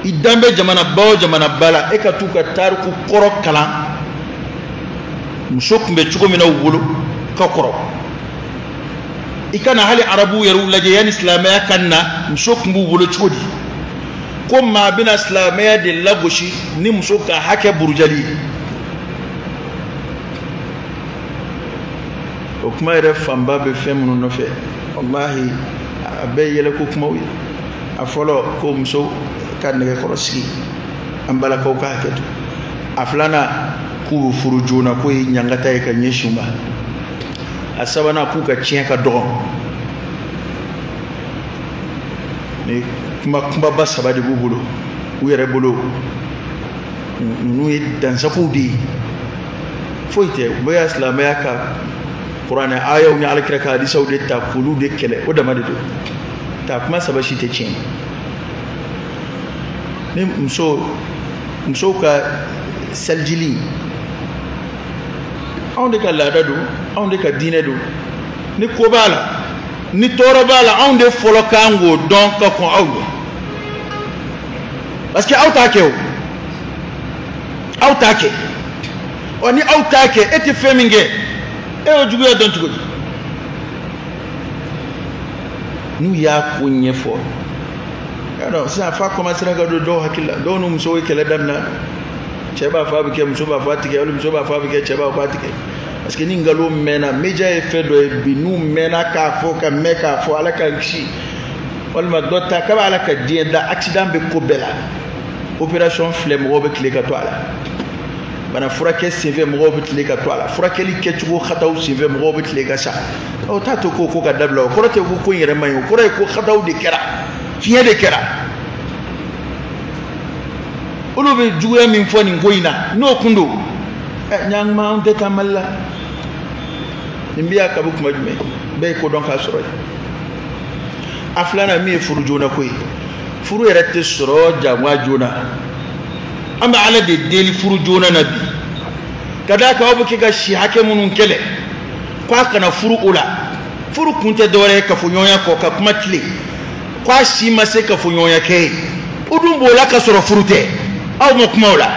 i dan bɛ jamanaba o jamanaba la, e ka t'u ka tariku kɔrɔ kalan, muso tun bɛ cogo min na u bolo ka kɔrɔ. I kana hali arabuw yɛrɛw lajɛ, yanni silamɛya ka na, muso tun b'u bolo cogo di? Ko maa bɛna silamɛya de lagosi ni muso ka hakɛ burujali ye. O kuma yɛrɛ fanba bɛ fɛn minnu nɔfɛ, walahi a bɛɛ ye yɛlɛko kumaw ye. A fɔlɔ, ko muso ka nɛgɛkɔrɔsigi, an balakaw ka hakɛ to. A filanan, k'u bɛ furu joona, k'o ye ɲangata ye ka ɲɛsin u ma. A sabanan, k'u ka tiɲɛ ka dɔgɔ. Ni kuma kumaba saba de b'u bolo, u yɛrɛ bolo, ninnu ye dansagow de ye, foyi tɛ. U bɛ ya silamɛya ka kuranɛ ayaw ni alakira ka hadisaw de ta k'olu de kɛlɛ, o dama de don. Ta kuma saba si tɛ tiɲɛ. Ni musow ka salijili, Anw de ka laada don, anw de ka diinɛ don. Ni ko b'a la, ni tɔɔrɔ b'a la, anw de fɔlɔ kan k'o dɔn ka kɔn aw ɲɛ. Parce que aw t'a kɛ o, aw t'a kɛ. Ɔ ni aw t'a kɛ, e tɛ fɛn min kɛ, e y'o juguya dɔn cogo di? N'u y'a ko ɲɛfɔ, y'a dɔn sisan fa commencera ka don dɔw hakili la. Dɔw n'u musow ye kɛlɛ daminɛ. Cɛ b'a fɔ a bɛ kɛ, muso b'a fɔ a tigɛ, wali muso b'a fɔ a bɛ kɛ, cɛ b'a fɔ a tigɛ. Parce que ni nkalon mɛnna, média ye fɛn dɔ ye bi, n'u mɛnna k'a fɔ ka mɛn k'a fɔ, Ala ka kisi, walima dɔ ta k'a bɛ Ala ka diɲɛ da, accident bɛ ko bɛɛ la. Opération filɛ, mɔgɔw bɛ tile ka to a la. Bana furakɛ senfɛ, mɔgɔw bɛ tile ka to a la. Furakɛli kɛcogo xataw senfɛ, mɔgɔw bɛ tile ka sa. O t'a to ko ka dabila. O kɔrɔ tɛ ko ko in yɛrɛ man ɲi, o kɔrɔ ye ko xataw de kɛra, fiɲɛ de kɛra. Olu bɛ juguya min fɔ nin ko in na, n'o kun don, ɛ ɲankuma, anw tɛ taa Mali la. Nin bɛ yan kabi kuma jumɛn? Bɛɛ ye ko dɔn k'a sɔrɔ yen. A filanan min ye furu joona ko ye, furu yɛrɛ tɛ sɔrɔ jagoya joona. An bɛ Ala de deli furu joona na bi, ka d'a kan aw bɛ kɛ ka si hakɛ minnu kɛlɛ k'a kana furu o la. Furu kun tɛ dɔwɛrɛ ye kafoɲɔgɔnya kɔ, ka kuma tilen k'a si ma se kafoɲɔgɔnya kɛ ye. O dun b'o la ka sɔrɔ furu tɛ. Aw ma kuma o la.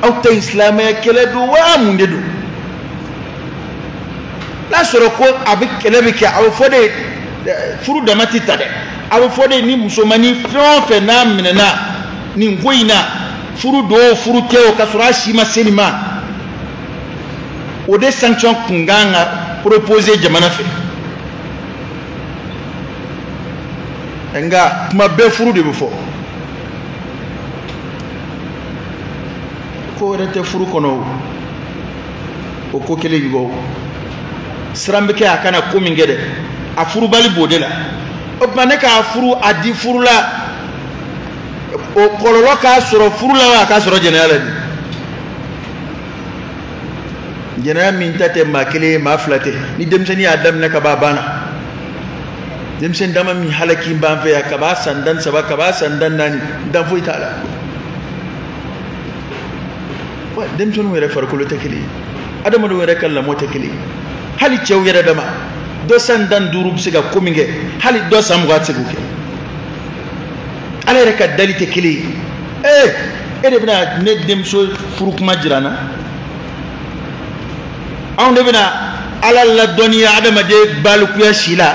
Aw ta in silamɛya kɛlɛ don wa mun de don? N'a sɔrɔ ko a bɛ kɛlɛ bɛ kɛ, a bɛ fɔ de furu dama tɛ ta dɛ. A bɛ fɔ de ni musomannin fɛn o fɛn n'a minɛna nin ko in na, furu don o, furu tɛ o, ka sɔrɔ a si ma se nin ma, o de sanction kun kan ka proposer jamana fɛ. Nka kuma bɛɛ furu de bɛ fɔ, ko wɛrɛ tɛ furu kɔnɔ. O ko kelen in kɔ, siran bɛ kɛ a kana ko min kɛ dɛ, a furubali b'o de la. O tuma ne k'a furu, a di furu la, o kɔlɔlɔ k'a sɔrɔ furu la wa a k'a sɔrɔ jɛnɛya la de? Jɛnɛya min ta tɛ maa kelen ye, maa fila tɛ. Ni denmisɛnnin y'a daminɛ ka ban, a banna. Denmisɛnnin dama min halaki b'an fɛ yan ka b'a san 13, ka b'a san 14, dan foyi t'a la. Wa denmisɛnninw yɛrɛ farikolo tɛ kelen ye, adamadenw yɛrɛ ka lamɔ tɛ kelen ye. Hali cɛw yɛrɛ dama, dɔ san 15 bɛ se ka ko min kɛ, hali dɔ san 20 tɛ se k'o kɛ. Ala yɛrɛ ka dali tɛ kelen ye. Ee, e de bɛna ne denmuso furu kuma jira n na? Anw de bɛna Ala ladɔnniya adamaden balikuya si la.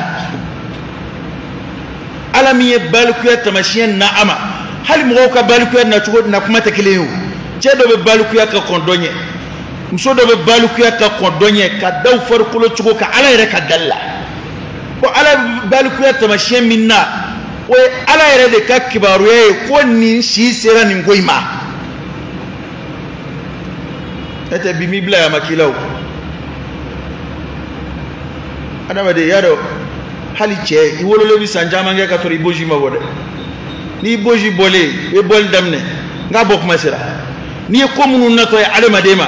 Ala min ye balikuya taamasiyɛn na a ma, hali mɔgɔw ka balikuya nacogo na kuma tɛ kelen ye. O cɛ dɔ bɛ balikuya ka kɔn dɔ ɲɛ, muso dɔ bɛ balikuya ka kɔn dɔ ɲɛ, ka da u farikolo cogo kan Ala yɛrɛ ka dali la. Ko Ala balikuya taamasiyɛn min na, o ye Ala yɛrɛ de ka kibaruya ye ko nin si sera nin ko in ma. Ne tɛ bi m'i bila yan, ma k'i la o. Adamaden, y'a dɔn hali cɛ, i wololen bɛ san caman kɛ ka sɔrɔ i bosi ma bɔ dɛ. N'i bosi bɔlen, i bɛ bɔli daminɛ, n k'a bɔ kuma sera. N'i ye ko minnu natɔ ye adamaden ma,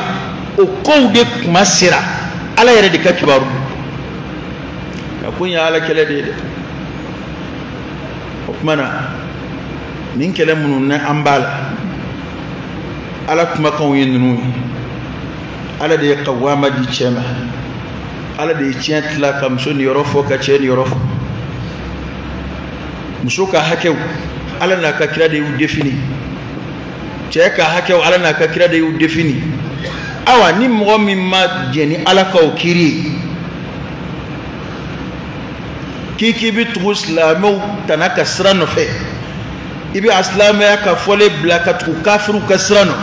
o kow de kuma sera. Ala yɛrɛ de ka kibaru don. Nka ko in ye Ala kɛlɛ de ye dɛ. O tuma na, nin kɛlɛ minnu ni an b'a la, Ala kumakanw ye ninnu ye. Ala de ye kawama di cɛ ma. Ala de ye tiɲɛ tila ka muso niyɔrɔ fɔ, ka cɛ niyɔrɔ fɔ. Muso ka hakɛw, Ala n'a ka kira de y'u défini. Cɛ ka hakɛw, Ala n'a ka kira de y'u défini. Awa ni mɔgɔ min ma jɛn ni Ala ka o kiiri ye, k'i k'i bɛ tugu silamɛw tana ka sira nɔfɛ, i bɛ a silamɛya ka fɔlen bila ka tugu kafiriw ka sira nɔ,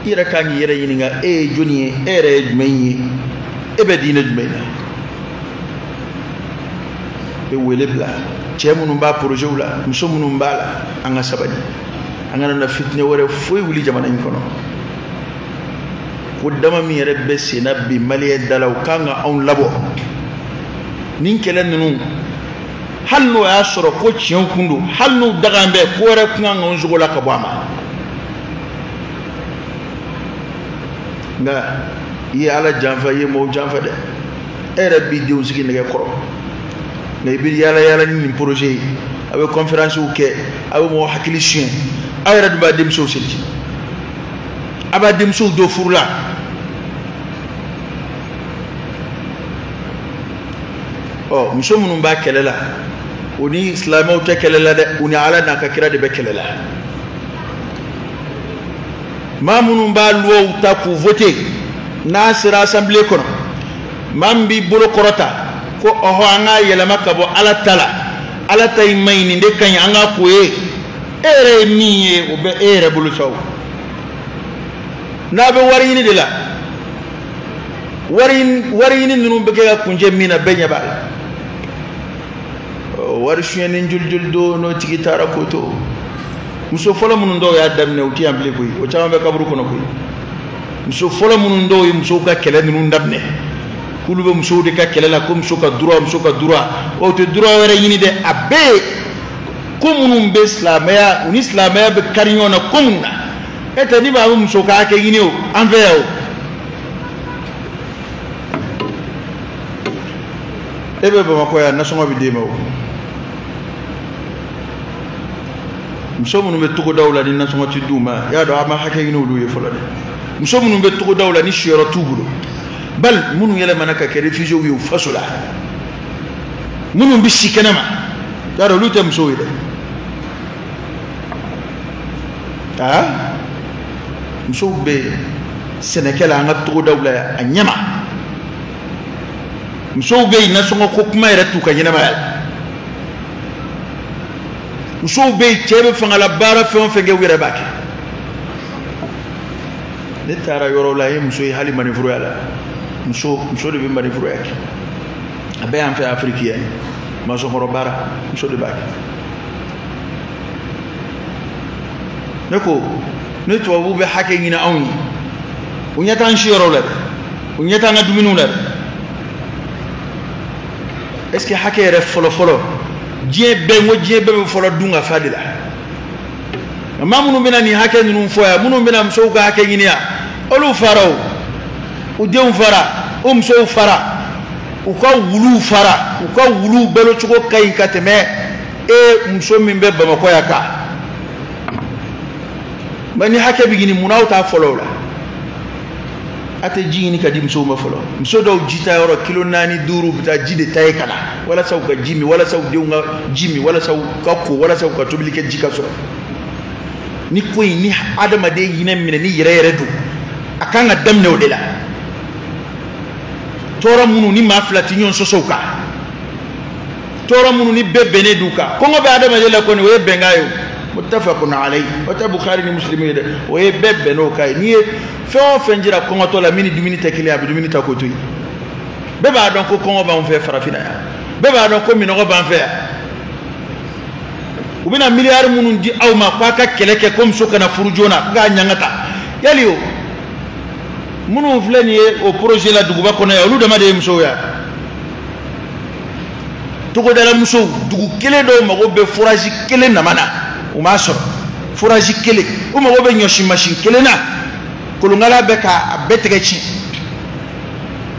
i yɛrɛ kan k'i yɛrɛ ɲininka, e ye jɔnni ye? E yɛrɛ ye jumɛn ye? E bɛ diinɛ jumɛn na? I bɛ wele bila cɛ minnu b'a projet la, muso minnu b'a la, an ka sabali, an kana na fitinɛ wɛrɛ foyi wuli jamana in kɔnɔ. Ko dama min yɛrɛ bɛ sen na bi maliyɛn da la, o kan ka anw labɔ nin kɛlɛ ninnu. Hali n'o y'a sɔrɔ ko tiɲɛw kun don, hali n'u dagan bɛ ko wɛrɛ kun kan k'anw sogo la ka bɔ a ma. Nka i ye Ala janfa, i ye mɔgɔw janfa dɛ. E yɛrɛ b'i denw sigi nɛgɛ kɔrɔ, nka i bɛ yaala yaala ni nin projet ye, a bɛ conférence kɛ, a bɛ mɔgɔ hakili suɲɛ, aw yɛrɛ dun b'a denmusow seli. A b'a denmusow don furu la. Ɔ muso minnu b'a kɛlɛ la, u ni silamɛw tɛ kɛlɛ la dɛ, u ni Ala n'a ka kira de bɛ kɛlɛ la. Maa minnu b'a luwaw ta k'u vote n'a sera assemblée kɔnɔ, maa min b'i bolo kɔrɔta ko ɔhɔ an k'a yɛlɛma ka bɔ Ala ta la, Ala ta in man ɲi, nin de ka ɲi, an k'a k'o ye. E yɛrɛ ye min ye o bɛ e yɛrɛ bolo sa o. N'a bɛ wari ɲini de la, wari ɲini ninnu bɛ kɛ ka kuncɛ min na, bɛɛ ɲɛ b'a la. Wari suyɛnni joli joli don n'o tigi taara k'o to. Muso fɔlɔ minnu dɔw y'a daminɛ u ti yan bilen koyi, o caman bɛ kaburu kɔnɔ koyi. Muso fɔlɔ minnu dɔw ye musow ka kɛlɛ ninnu daminɛ, k'olu bɛ musow de ka kɛlɛ la, ko muso ka droit, muso ka droit, o tɛ droit wɛrɛ ɲini dɛ, a bɛɛ ye ko minnu bɛ silamɛya, u ni silamɛya bɛ kari ɲɔgɔn na ko minnu na. E tɛ ni maa bɛ muso ka hakɛ ɲini o, an fɛ yan o. E bɛ Bamakɔ yan, nasɔngɔ bɛ d'e ma o. Muso minnu bɛ togodaw la ni nasɔngɔ ti d'u ma, y'a dɔn an ma hakɛ ɲini olu ye fɔlɔ dɛ. Muso minnu bɛ togodaw la ni siyɔrɔ t'u bolo, bali minnu yɛlɛmana ka kɛ réfugiés ye u faso la, minnu bɛ si kɛnɛma, y'a dɔn olu tɛ musow ye dɛ. Aa musow bɛ sɛnɛkɛ la an ka togodaw la yan a ɲɛma. Musow bɛ yen nasɔngɔ ko kuma yɛrɛ t'u ka ɲɛnamaya la. Musow bɛ yen, cɛ bɛ fangala baara fɛn o fɛn kɛ, u yɛrɛ b'a kɛ. Ne taara yɔrɔ la, n ye muso ye hali maniforoya la, muso de bɛ maniforoya kɛ. A bɛɛ y'an fɛ Afiriki yan, masɔnkɔrɔ baara muso de b'a kɛ. Ne ko ne tubabuw bɛ hakɛ ɲini anw ye, u ɲɛ t'an siyɔrɔw la dɛ, u ɲɛ t'an ka dumuniw la dɛ. Est ce que hakɛ yɛrɛ fɔlɔ fɔlɔ, diɲɛ bɛɛ, n ko diɲɛ bɛɛ bɛ fɔlɔ dun ka fa de la. Maa minnu bɛna nin hakɛ ninnu fɔ yan, minnu bɛna musow ka hakɛ ɲini yan, olu fara o, u denw fara, u musow fara, u ka wuluw fara, u ka wuluw balocogo ka ɲi ka tɛmɛ e muso min bɛ Bamakɔ yan kan. Mɛ ni hakɛ bɛ ɲini, munna aw t'a fɔlɔ o la? A tɛ ji ɲini ka di musow ma fɔlɔ. Muso dɔw ji ta yɔrɔ kilo 4 5 bɛ taa ji de ta ye ka na, walasa u ka ji min, walasa u denw ka ji min, walasa u ka ko, walasa u ka tobili kɛ ji ka sɔrɔ. Ni ko in ni adamaden hinɛ minɛ ni yɛrɛ yɛrɛ don, a kan ka daminɛ o de la. Tɔɔrɔ minnu ni maa fila tɛ ɲɔgɔn sɔsɔ u kan, tɔɔrɔ minnu ni bɛɛ bɛnnen d'u kan, kɔngɔ bɛ adamaden la kɔni, o ye bɛnkan ye o. Muttafaqun alayhi, o tɛ Bukhari ni Muslim ye dɛ, o ye bɛɛ bɛnn'o kan ye. N'i ye fɛn o fɛn jira kɔngɔtɔ la min ni dumuni tɛ kelen ye, a bɛ dumuni ta k'o to yen. Bɛɛ b'a dɔn ko kɔngɔ b'anw fɛ farafinna yan, bɛɛ b'a dɔn ko minɔgɔ b'an fɛ yan. U bɛna miliyari minnu di aw ma k'a ka kɛlɛ kɛ ko muso kana furu joona, ko k'a ɲangata, yali o minnu filɛ nin ye o projet la duguba kɔnɔ yan, olu dama de ye musow ye. Togodala musow, dugu kelen dɔw mago bɛ forage kelen nama na, u m'a sɔrɔ. Forage kelen, u mago bɛ ɲɔsi masin kelen na, kolonkala bɛ k'a bɛɛ tigɛ tiɲɛ,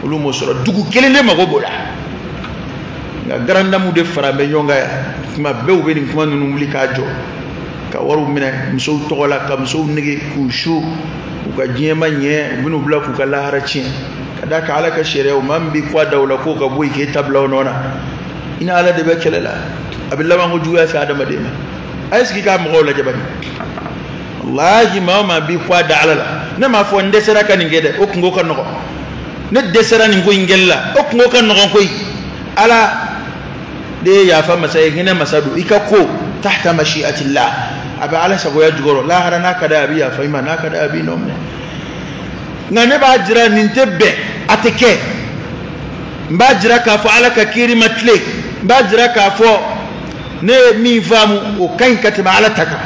olu m'o sɔrɔ. Dugu kelen de mago b'o la. Nka garandamu de fara bɛ ɲɔgɔn kan yan, tuma bɛɛ u bɛ nin kuma ninnu wuli k'a jɔ, ka wariw minɛ musow tɔgɔ la, ka musow nege k'u su, u ka diɲɛ ma ɲɛ, u bɛn'u bila k'u ka lahara tiɲɛ. Ka d'a kan Ala ka sariya, maa min b'i kɔ da o la k'o ka bɔ yen k'e ta bila o nɔ na, i ni Ala de bɛ kɛlɛ la. A bɛ laban ko juguya se adamaden ma. A ye sigi k'a mɔgɔw lajɛ bani. Walahi maa o maa b'i kɔ da Ala la, ne m'a fɔ n dɛsɛra ka nin kɛ dɛ, o kungo ka nɔgɔn. Ne dɛsɛra nin ko in kɛli la, o kungo ka nɔgɔn koyi. Ala de ye yafa masa ye, hinɛ masa don. I ka ko tahta mashi'atillah, a bɛ Ala sagoya jukɔrɔ. Lahara n'a ka d'a ye a bɛ yafa i ma, n'a ka d'a ye a b'i nɔ minɛ. Nka ne b'a jira nin tɛ bɛn, a tɛ kɛ. N b'a jira k'a fɔ Ala ka kiiri ma tilen, n b'a jira k'a fɔ ne ye min faamu o ka ɲi ka tɛmɛ Ala ta kan.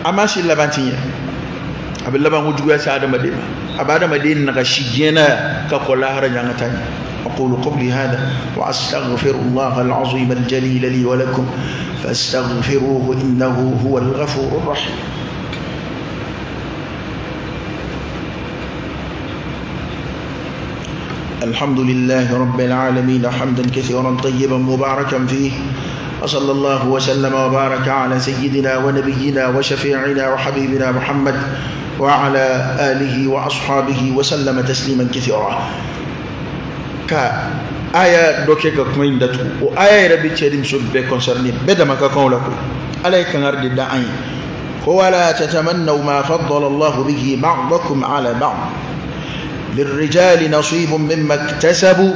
A ma si laban ti ɲɛ, a bɛ laban ko juguya se adamaden ma, a bɛ adamaden nagasi diɲɛ na yan ka kɔn lahara ɲangata ɲɛ. أقول قولي هذا وأستغفر الله العظيم الجليل لي ولكم فاستغفروه إنه هو الغفور الرحيم. الحمد لله رب العالمين حمدا كثيرا طيبا مباركا فيه، وصلى الله وسلم وبارك على سيدنا ونبينا وشفيعنا وحبيبنا محمد وعلى آله وأصحابه وسلم تسليما كثيرا. ka aya dɔ kɛ ka kuma in datugu o aya yɛrɛ bɛ cɛ ni muso bɛɛ concerné bɛɛ dama ka kan o la koyi ala ye kangari de da an ye ko wala tatamannaw ma faddala Allahu bihi ba'dakum ala ba'd lirrijali nasibun mimma iktasabu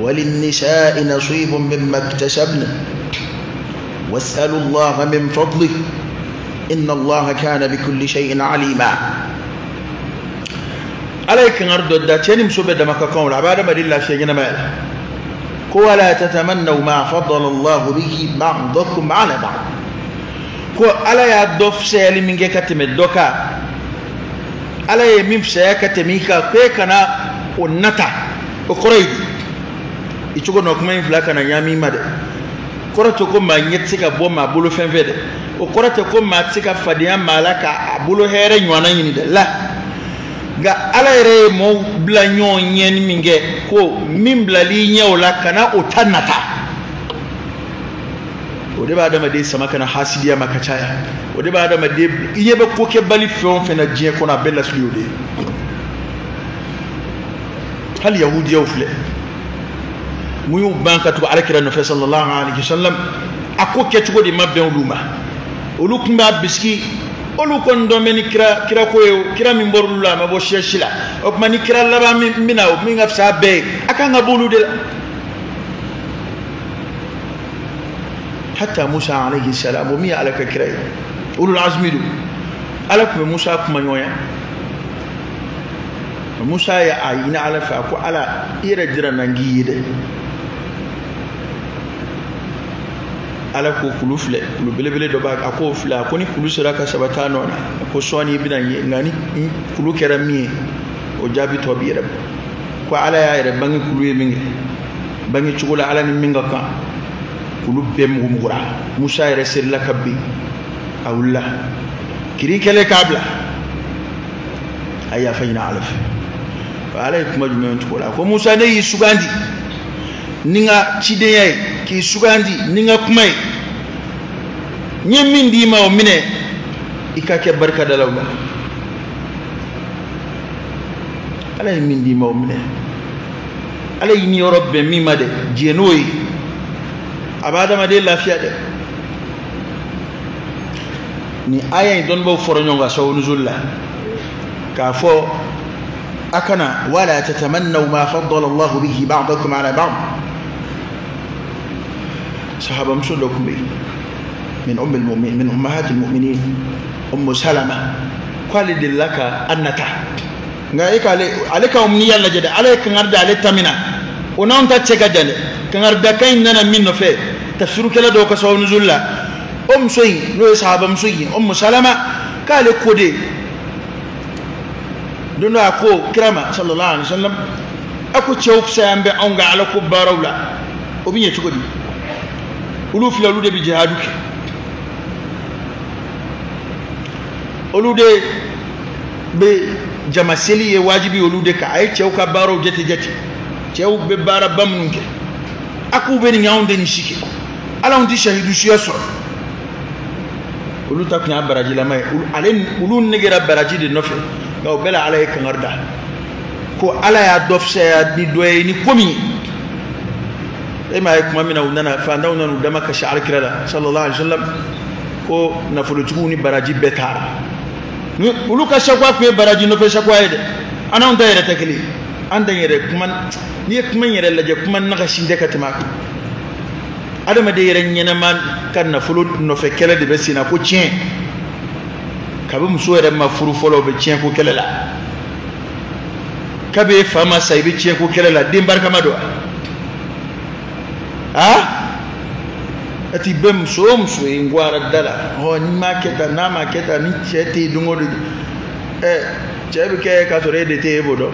وللنساء نصيب مما اكتسبن واسألوا الله من فضله إن الله كان بكل شيء عليما. ala ye kangari dɔ da cɛ ni muso bɛɛ dama ka kan o la a bɛ adamaden lafiya ɲɛnamaya la ko wala tatamannaw ma faddala Allahu bihi ba'dakum ala ba'd ko ala y'a dɔ fisayali min kɛ ka tɛmɛ dɔ kan ala ye min fisaya ka tɛmɛ i kan ko e kana o nata o kɔrɔ ye di i cogo nɔ kuma in fila kana ɲaami ma dɛ kɔrɔ tɛ ko maa ɲɛ tɛ se ka bɔ maa bolo fɛn fɛ dɛ o kɔrɔ tɛ ko maa tɛ se ka fadenya maa la k'a bolo hɛrɛ ɲɔgɔnna ɲini dɛ la nka ala yɛrɛ ye maaw bila ɲɔgɔn ɲɛ ni min kɛ ko min bilal'i ɲɛ o la kana o ta nata o de b'a adamaden sama ka na hasidiya ma ka caya o de b'a adamaden i ɲɛ bɛ ko kɛbali fɛn o fɛn na diɲɛ kɔnɔ a bɛɛ lasili o de ye hali yahudiyaw filɛ mun y'u ban ka tugu alakira nɔfɛ sallallahu alaihi wasallam a ko kɛcogo de ma bɛn olu ma olu tun b'a bisigi olu kɔni dɔn bɛ ni kira ko ye kira min bɔra olu la a ma bɔ siya si la o tuma ni kira laban min bɛna o min ka fisa a bɛɛ ye a kan ka bɔ olu de la hatta Musa alayhi salam o min ye ala ka kira ye ulul azmi don ala tun bɛ Musa kumaɲɔgɔnya Musa ye a ɲini ala fɛ a ko ala i yɛrɛ jira n na n k'i ye dɛ ala ko kulu filɛ kulu belebele dɔ b'a a k'o filɛ a ko ni kulu sera ka sabati a nɔ na a ko sɔɔni i bɛna n ye nka ni kulu kɛra min ye o jaabi tɔ b'i yɛrɛ bɔ ko ala y'a yɛrɛ bange kulu ye min kɛ bange cogo la ala ni min ka kan kulu bɛɛ mugumugura Musa yɛrɛ serila ka bin a wulila kiri kɛlen k'a bila a ye yafa ɲini ala fɛ ala ye kuma jumɛn tugu o la ko Musa ne y'i sugandi ni n ka cidenya ye k'i sugandi ni n ka kuma ye n ye min d'i ma o minɛ i ka kɛ barikadalaw la ala ye min d'i ma o minɛ ala y'i niyɔrɔ bɛn min ma dɛ diɲɛ n'o ye a bɛ adamaden lafiya dɛ nin aya in dɔnnibaw fɔra ɲɔgɔn kan sababu nuzul la k'a fɔ a kana wala tatamannaw ma faddala Allahu bihi ba'dakum ala ba'd sahaba muso dɔ tun bɛ yen min ummil mu'minin min ummahatil mu'minin Ummu Salama k'ale delila ka a nata nka e k'ale ale ka umniya lajɛ dɛ ala ye kangari da ale ta min na o n'anw ta cɛ ka jan dɛ kangaridakan in nana min nɔfɛ tafsirukɛla dɔw ka sababu nuzul la o muso in n'o ye sahaba muso in Ummu Salama k'ale ko de don dɔ a ko kira ma sallallahu alaihi wa sallam a ko cɛw fisaya an bɛ anw ka ala ko baaraw la o bɛ ɲɛ cogo di olu filɛ olu de bɛ jihadu kɛ olu de bɛ jama seli ye wajibi olu de kan a ye cɛw ka baaraw jate jate cɛw bɛ baaraba minnu kɛ a k'u bɛ nin kɛ anw tɛ nin si kɛ ala anw tɛ sahidu siya sɔrɔ olu ta tun y'a barajilama ye ale olu negera baraji de nɔfɛ nka o bɛɛ la ala ye kangari da ko ala y'a dɔ fisaya ni dɔ ye ni ko min ye e m'a ye kuma min na u nana fantanw nana u dama kasi alakira la sallallahu alaihi wa sallam ko nafolotigiw ni baraji bɛɛ taara olu ka sakuwa tun ye baraji nɔfɛ sakuwa ye dɛ an n'anw ta yɛrɛ tɛ kelen ye an ta yɛrɛ kuma n'i ye kuma in yɛrɛ lajɛ kuma nagasi tɛ ka tɛmɛ a kan adamaden yɛrɛ ɲɛnama ka nafolo nɔfɛ kɛlɛ de bɛ sen na ko tiɲɛ kabi muso yɛrɛ ma furu fɔlɔ o bɛ tiɲɛ ko kɛlɛ la kabi e fa ma sa i bɛ tiɲɛ ko kɛlɛ la den barikama don wa a ti bɛ muso o muso ye n gwara da la ɔ ni ma kɛ tan n'a ma kɛ tan ni cɛ tɛ yen don o don ɛ cɛ bɛ kɛ k'a sɔrɔ e de tɛ yen e b'o dɔn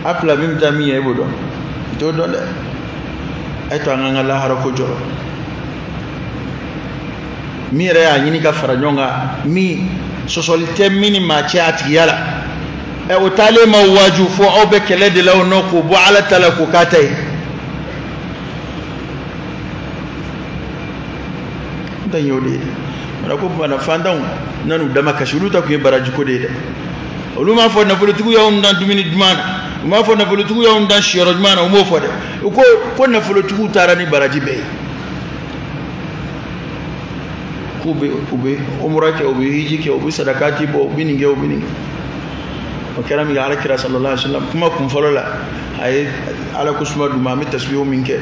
a fila min bɛ taa min ye e b'o dɔn i t'o dɔn dɛ a ye to an k'an ka lahara ko jɔrɔ min yɛrɛ y'a ɲini ka fara ɲɔgɔn kan min sɔsɔli tɛ min ni maa cɛ a tigiya la ɛ o taalen ma waaju fo aw bɛ kɛlɛ de la o nɔ k'o bɔ ala ta la k'o k'a ta ye. N ta y'o de ye dɛ. Ko mana fantanw nan'u dama kasi, olu ta tun ye barajiko de ye dɛ. Olu m'a fɔ nafolotigiw y'anw dan dumuni duman na, u m'a fɔ nafolotigiw y'anw dan siyɔrɔ ɲuman na, u m'o fɔ dɛ. U ko ko nafolotigiw taara ni baraji bɛɛ ye, k'u bɛ u bɛ umura kɛ, u bɛ hiji kɛ, u bɛ sadakati bɔ, u bɛ nin kɛ, u bɛ nin kɛ. O kɛra min kɛ, ala kira sallallahu alaihi wasallam kuma kun fɔlɔ la, a ye ala ko suma d'u ma, an bɛ tasbihu min kɛ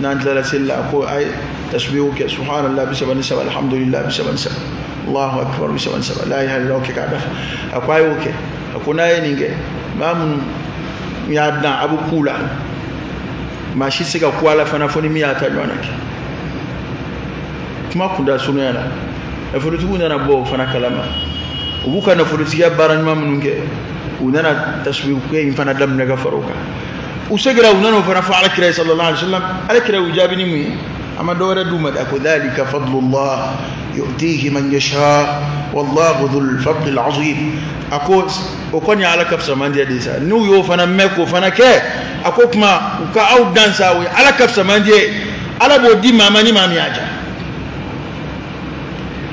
n'an tilala seli la, a ko a ye tasbihu kɛ subhanallah 33, alhamdulillah 33, allahu akbar 33, la ilaha illallah kɛ k'a dafa. A ko a y'o kɛ, a ko n'a ye nin kɛ, maa minnu y'a dan a bɛ k'u la, maa si tɛ se ka ku a la fana fo ni min y'a ta ɲɔgɔn na kɛ. Kuma kunda surunya la, nafolotigiw nana bɔ o fana kalama, u b'u ka nafolotigiya baara ɲuman minnu kɛ, u nana tasbihu kɛ in fana daminɛ ka fara o kan. U seginna, u nana o fana fɔ ala kira sallallahu alaihi wasallam. Ala kira y'u jaabi ni mun ye? A ma dɔwɛrɛ d'u ma dɛ, a ko dhalika fadlullah yu'tihi man yasha wallahu dhul fadlil azim. A ko o kɔni ye ala ka fisamandiya de ye sa, n'u y'o fana mɛn k'o fana kɛ, a ko kuma u ka aw dan sa, o ye ala ka fisamandiya ye, ala b'o di maa ma ni maa min y'a ja.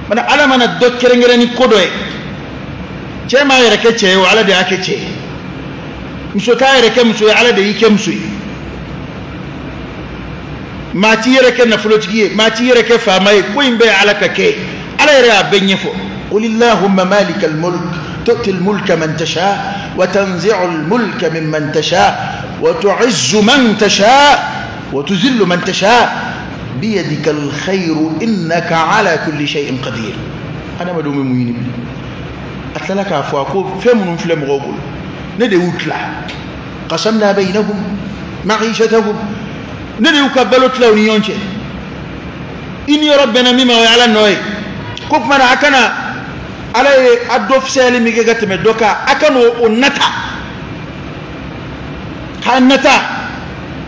Bana ala mana dɔ kɛrɛnkɛrɛn ni ko dɔ ye, cɛ m'a yɛrɛ kɛ cɛ ye o, ala de y'a kɛ cɛ ye. Muso t'a yɛrɛ kɛ muso ye, ala de y'i kɛ muso ye. Maa t'i yɛrɛ kɛ nafolotigi ye, maa t'i yɛrɛ kɛ faama ye, ko in bɛɛ ye ala ka kɛ ye, ala yɛrɛ y'a bɛɛ ɲɛfɔ. Qul illahumma malikal mulk tu'ti al-mulka man tasha wa tanzi'u al-mulka mimman tasha wa tu'izzu man tasha wa tuzillu man tasha biyadika al-khayru innaka ala kulli shay'in qadir. Adamadenw bɛ mun ɲini bilen? A tilala k'a fɔ a ko fɛn minnu filɛ mɔgɔw bolo, ne de y'u tila. Qasamna baynahum ma'ishatahum, ne de y'u ka balo tila u ni ɲɔgɔn cɛ. I ni yɔrɔ bɛnna min ma, o ye ala nɔ ye. Ko tuma na a kana ala ye a dɔ fisayali min kɛ ka tɛmɛ dɔ kan, a kana o nata, k'a nata.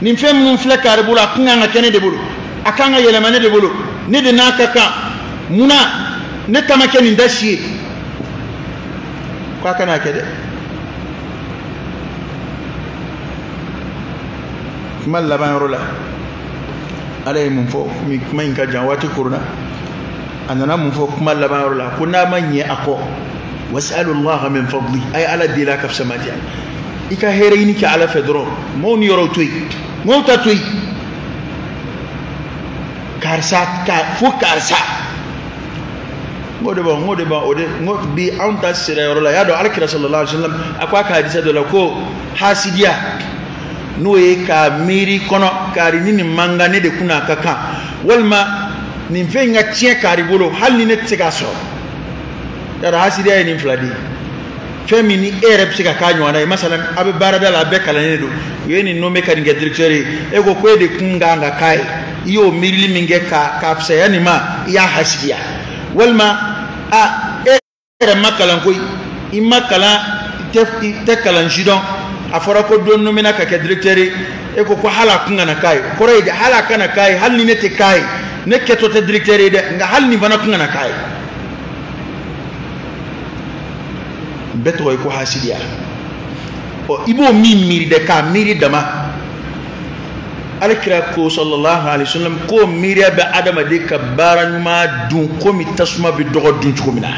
Nin fɛn minnu filɛ kari bolo, a kun kan ka kɛ ne de bolo, a kan ka yɛlɛma ne de bolo, ne de n'a ka kan, munna ne ta ma kɛ nin da si ye? K'a kana kɛ dɛ. Kuma laban yɔrɔ la, ala ye mun fɔ? Komi kuma in ka jan, waati koronna, a nana mun fɔ kuma laban yɔrɔ la? Ko n'a ma ɲɛ a kɔ, wasalullaha min fadli, a ye ala deli a ka fisamadiya. I ka hɛrɛ ɲini kɛ ala fɛ dɔrɔn, maaw ni yɔrɔw to yen, maaw ta to yen. Karisa ka fo karisa, n ko de b'a, n ko de b'a, o de n ko bi anw ta sera yɔrɔ la. Y'a dɔn ala kira sallallahu alaihi wasallam a ko a ka hadisa dɔ la ko hasidiya, n'o ye ka miiri kɔnɔ kari ni nin man kan ne de kunna a ka kan, walima nin fɛn in ka tiɲɛ kari bolo hali ni ne tɛ se k'a sɔrɔ. Y'a dɔn hasidiya ye nin fila de ye. Fɛn min ni e yɛrɛ bɛ se ka k'a ɲɔgɔnna ye, masalan a bɛ baarada la, a bɛɛ kalannen don, u ye nin nommé ka nin kɛ directeur ye, e ko ko e de kun kan ka k'a ye, i y'o miirili min kɛ k'a fisaya nin ma, i y'a hasidiya. Walima a e yɛrɛ ma kalan koyi, i ma kalan, i tɛ kalan si dɔn, a fɔra ko don nommé ka kɛ directeur ye, e ko ko hali a kun kana k'a ye, kɔrɔ ye di? Hali a kana k'a ye, hali ni ne tɛ k'a ye, ne kɛtɔ tɛ directeur ye dɛ, nka hali nin fana kun kana k'a ye. Bɛɛ tɔgɔ ye ko hasidiya. Ɔ i b'o min miiri dɛ, k'a miiri dama. Ala kira ko sallallahu alaihi wasallam ko miiriya bɛ adamaden ka baara ɲuman dun komi tasuma bɛ dɔgɔ dun cogo min na.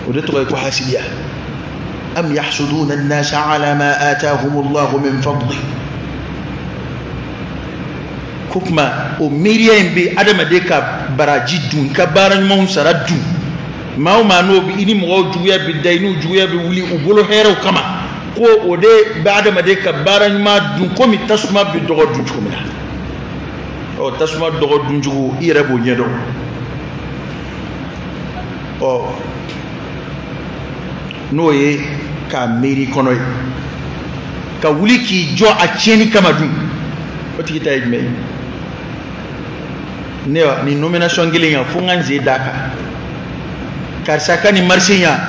O de tɔgɔ ye ko hasidiya. Am yahsuduna an-nasa ala ma atahumullahu min fadli. Ko kuma o miiriya in bɛ adamaden ka baraji dun, ka baara ɲumanw sara dun. Maa o maa n'o i ni mɔgɔw juguya bɛ da, i n'u juguya bɛ wuli u bolo hɛrɛw kama, ko o de bɛ adamaden ka baara ɲuman dun komi tasuma bɛ dɔgɔ dun cogo min na. Ɔ tasuma dɔgɔ dun cogo i yɛrɛ b'o ɲɛdɔn. Ɔ n'o ye k'a miiri kɔnɔ ye, ka wuli k'i jɔ a tiɲɛni kama dun, o tigi ta ye jumɛn ye? Ne wa nin nomination kelen kan fo n ka n sen d'a kan, karisa ka nin marché yan,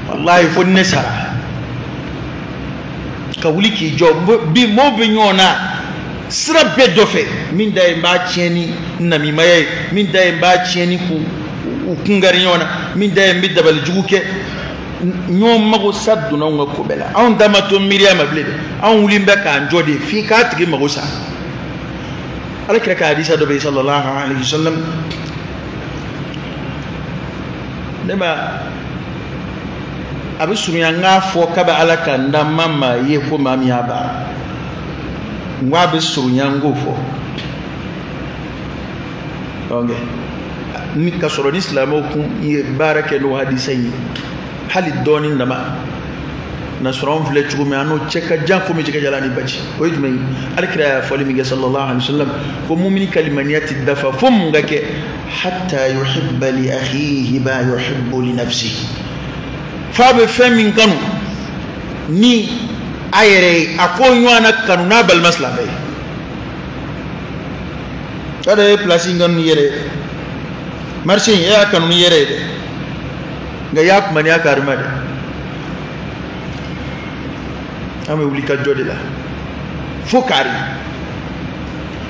walahi fo ni ne sara. Ka wuli k'i jɔ, bi mɔɔw bɛ ɲɔgɔn na sira bɛɛ dɔ fɛ, min da ye n b'a tiɲɛ ni namimaya ye, min da ye n b'a tiɲɛ ni k'u kun kari ɲɔgɔn na, min da ye n bɛ dabali jugu kɛ. Ɲɔgɔn mago sa donna anw ka ko bɛɛ la. Anw da ma to miiriya ma bilen dɛ, anw wulilen bɛ k'an jɔ de f'i k'a tigi mago sa. Ala kira ka hadisa dɔ bɛ yen sallallahu alaihi wasallam, ne ma a bɛ surunya n k'a fɔ k'a bɛ ala ka n da ma maa ye ko maa min y'a baara, n ko a bɛ surunya n k'o fɔ. Donc ni ka sɔrɔ ni silamɛw kun ye baara kɛ n'o hadisa in ye hali dɔɔnin dama na sɔrɔ an filɛ cogo min, an n'o cɛ ka jan komi jɛgɛ jalan ni baji. O ye jumɛn ye? Ala kira y'a fɔli min kɛ sallallahu alaihi wasallam ko mumini ka limaniya ti dafa fo mun ka kɛ, hatta yuhibba li akhihi ma yuhibbu li nafsihi, f'a bɛ fɛn min kanu ni a yɛrɛ ye, a k'o ɲɔgɔnna kanu n'a balima silamɛ ye. Ka de ye place in kanu ni yɛrɛ ye, marché in e y'a kanu ni yɛrɛ ye dɛ, nka i y'a kumaniya karima dɛ. An bɛ wuli ka jɔ de la fo kari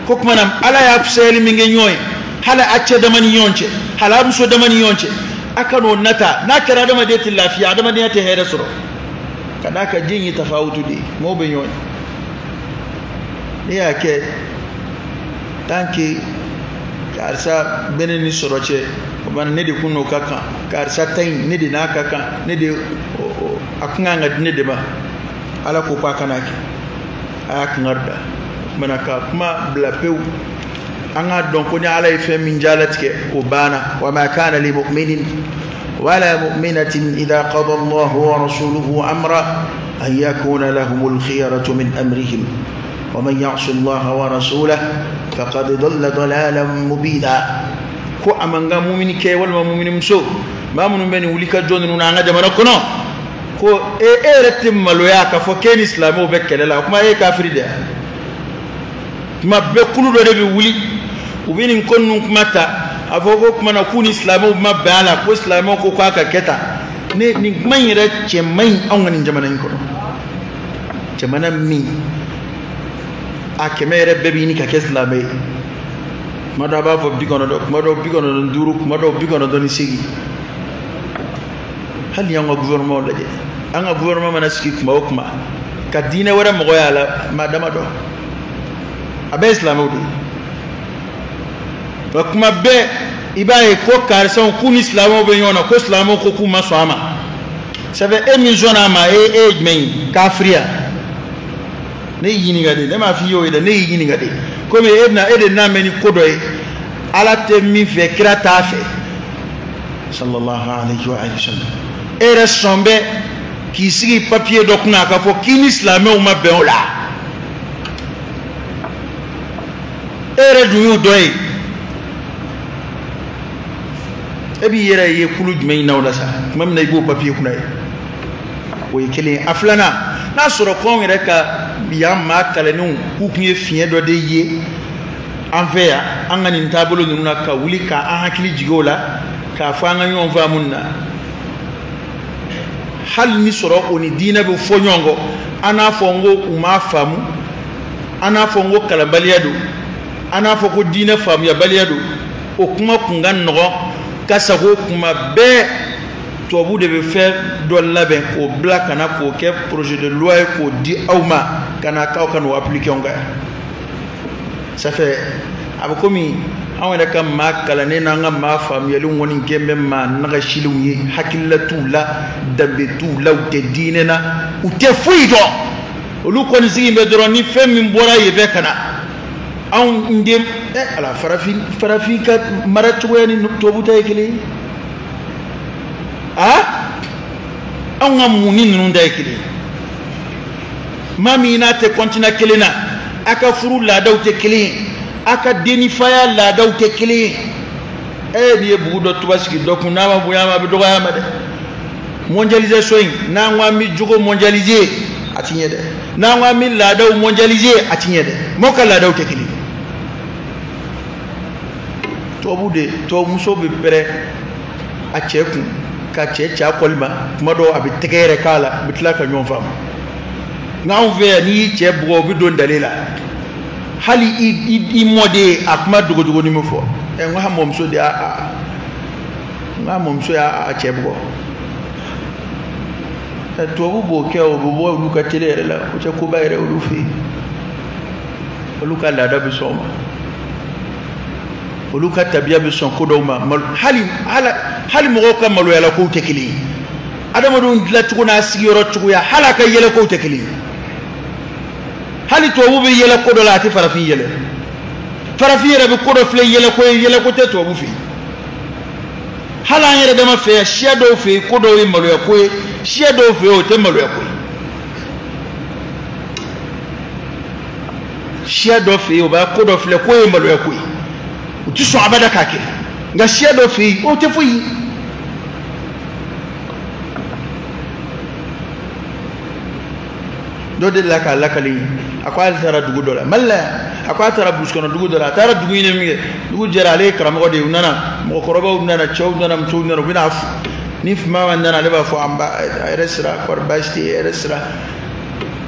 ko kuma na ala y'a fisayali min kɛ ɲɔgɔn ye, hali a cɛ dama ni ɲɔgɔn cɛ, hali a muso dama ni ɲɔgɔn cɛ, a kan'o nata. N'a kɛra adamadenya tɛ lafiya, adamadenya tɛ hɛrɛ sɔrɔ. Ka d'a kan diɲɛ ye tafawutu de ye, mɔgɔw bɛ ɲɔgɔn ye. Ne y'a kɛ tant que karisa bɛ ne ni sɔrɔ cɛ, o bana ne de kun n'o ka kan, karisa ta in ne de n'a ka kan, ne de a kun kan ka di ne de ma. Ala ko k'a kana kɛ, a y'a kangari da. O kumana ka kuma bila pewu, an k'a dɔn ko ni ala ye fɛn min jalatigɛ o banna. Wa ma kana li mu'minin wala mu'minatin idha qada Allahu wa rasuluhu amra an yakuna lahumul khiyaratu min amrihim wa man ya'si Allaha wa rasulahu faqad dalla dalalan mubina. Ko a man kan mumini kɛ walima mumini muso, maa minnu bɛ nin wuli ka jɔ ninnu na an ka jamana kɔnɔ, ko e yɛrɛ tɛ maloya k'a fɔ k'e ni silamɛw bɛ kɛlɛ la, o kuma e ye kafiri de ye. Tuma bɛɛ kulu dɔ de bɛ wuli, u bɛ nin ko ninnu kuma ta, a fɔ ko kuma na k'u ni silamɛw ma bɛn a la, ko silamɛw ko k'a ka kɛ tan. Ne nin kuma in yɛrɛ cɛ man ɲi anw ka nin jamana in kɔnɔ, jamana min a kɛmɛ yɛrɛ bɛɛ bɛ ɲini ka kɛ silamɛ ye. Kuma dɔ a b'a fɔ 90, kuma dɔw 95, kuma dɔw 98. Hali y'an ka gouvernement lajɛ, an ka gouvernement mana sigi kuma o kuma ka diinɛ wɛrɛ mɔgɔ y'a la, maa damadɔ, a bɛɛ ye silamɛw de ye. Nka kuma bɛɛ i b'a ye ko karisaw k'u ni silamɛw bɛ ɲɔgɔn na, ko silamɛw ko k'u ma sɔn a ma. Ça fait e min sɔnna a ma, e ye jumɛn ye? Kafiriya. Ne y'i ɲininka de, ne m'a f'i ye o ye dɛ, ne y'i ɲininka de. Komi e bɛna e de n'a mɛn ni ko dɔ ye, ala tɛ min fɛ, kira t'a fɛ sallallahu alaihi wa sallam. E yɛrɛ sɔn bɛ k'i sigi papiye dɔ kunna k'a fɔ k'i ni silamɛw ma bɛn o la, e yɛrɛ dun y'o dɔ ye. E b'i yɛrɛ ye kulu jumɛn in na o la sa, tuma min na i b'o papiye kunna ye, o ye kelen ye. A filanan, n'a sɔrɔ ko anw yɛrɛ ka yan maa kalannenw k'u kun ye fiɲɛ dɔ de ye an fɛ yan, an ka nin taabolo ninnu na, ka wuli k'an hakili jigin o la, k'a fɔ an ka ɲɔgɔn faamu na. Hali ni sɔrɔ o ni diinɛ bɛ fɔ ɲɔgɔn kɔ, an n'a fɔ n ko u m'a faamu, an n'a fɔ n ko kalanbaliya don, an n'a fɔ ko diinɛ faamuyabaliya don, o kuma kun ka nɔgɔn ka sago. Kuma bɛɛ tubabu de bɛ fɛn dɔ labɛn k'o bila ka na k'o kɛ projet de loi ye k'o di aw ma ka na k'aw ka n'o appliquer anw kan yan. Ça fait a bɛ komi anw yɛrɛ ka maa kalannen n'an ka maa faamuyalenw kɔni kɛ bɛ maa nagasilenw ye, hakilila t'u la, danbe t'u la, u tɛ diinɛ na, u tɛ foyi dɔn. Olu kɔni sigi bɛ dɔrɔn ni fɛn min bɔra yen fɛ ka na anw den ala farafin ka mara cogoya ni tubabu ta ye kelen ye, anw ka mun ni ninnu ta ye kelen ye. Maa min n'a tɛ continent kelen na, a ka furu laadaw tɛ kelen ye, a ka dennifaya laadaw tɛ kelen ye. N'i ye bugu dɔ tuba sigi dɔ kun, n'a ma bonya a ma, a bɛ dɔgɔya a ma dɛ. Mondialisation in, n'an ko an bɛ jogo mondialiser, a ti ɲɛ dɛ. N'an ko an bɛ laadaw mondialiser, a ti ɲɛ dɛ. Mɔgɔw ka laadaw tɛ kelen ye. Tubabu de, tubabumuso bɛ pɛrɛn a cɛ kun ka cɛ ci a kɔli ma, kuma dɔw a bɛ tɛgɛ yɛrɛ k'a la, a bɛ tila ka ɲɔgɔn faamu. Nka anw fɛ yan, n'i y'i cɛ bugɔ, o bɛ don dalen la. Hali i mɔden a kuma dogodogonin bɛ fɔ. N ko a mɔmuso de y'a n k'a mɔmuso y'a cɛ bugɔ. Tubabu b'o kɛ, o bɛ bɔ olu ka télé yɛrɛ la, o tɛ koba yɛrɛ olu fɛ yen. Olu ka laada bɛ sɔn o ma. Olu ka tabiya bɛ sɔn ko dɔw ma, hali mɔgɔw ka maloyala kow tɛ kelen ye. Adamadenw dilancogo n'a sigiyɔrɔ cogoya, hali a ka yɛlɛkow tɛ kelen ye. Hali tubabu bɛ yɛlɛ ko dɔ la, a tɛ farafin yɛlɛ. Farafin yɛrɛ bɛ ko dɔ filɛ yɛlɛko ye, yɛlɛko tɛ tubabu fɛ yen. Hali an yɛrɛ dama fɛ yan, siya dɔw fɛ yen ko dɔw ye maloya ko ye, siya dɔw fɛ yen o tɛ maloya ko ye. Siya dɔ fɛ yen o b'a ko dɔ filɛ k'o ye maloya ko ye, u tɛ sɔn abada k'a kɛ. Nka siya dɔ fɛ yen o tɛ foyi ye. Dɔ delila k'a lakali, a ko ale taara dugu dɔ la Mali la yan, a ko a taara burusi kɔnɔ dugu dɔ la, a taara dugu ɲini min kɛ, dugu jɛra, ale ye karamɔgɔ de ye, u nana, mɔgɔkɔrɔbaw nana, cɛw nana, musow nana, u bɛna fo. Ni maa nana, ale b'a fɔ an ba hɛrɛ sira, kɔri baasi tɛ yen, hɛrɛ sira.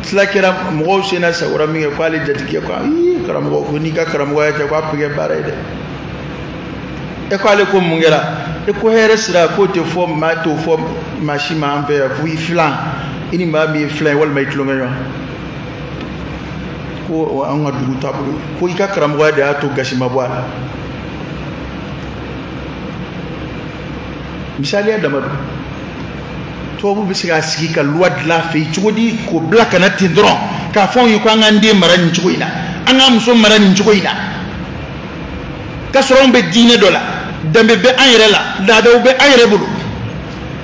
Tila kɛra mɔgɔw senna sagora min kɛ, k'ale jatigikɛ ko ii karamɔgɔ, ko n'i ka karamɔgɔya tɛ k'a bɛ kɛ baara ye dɛ. E ko ale ko mun kɛra? E ko hɛrɛ sira k'o tɛ fɔ maa t'o fɔ maa si ma an fɛ yan, fo i filan, i ni maa min ye filan ye walima i tulonkɛ ɲɔgɔn. Ko an ka dugu taabolo, ko i ka karamɔgɔya de y'a to gasi ma bɔ a la. Misaliya dama don. Tubabu bɛ se k'a sigi ka loi dilan a fɛ yen cogo di k'o bila ka na ten dɔrɔn k'a fɔ anw ye ko an k'an den mara nin cogo in na, an k'an muso mara nin cogo in na, k'a sɔrɔ anw bɛ diinɛ dɔ la, danbe bɛ an yɛrɛ la, laadaw bɛ an yɛrɛ bolo.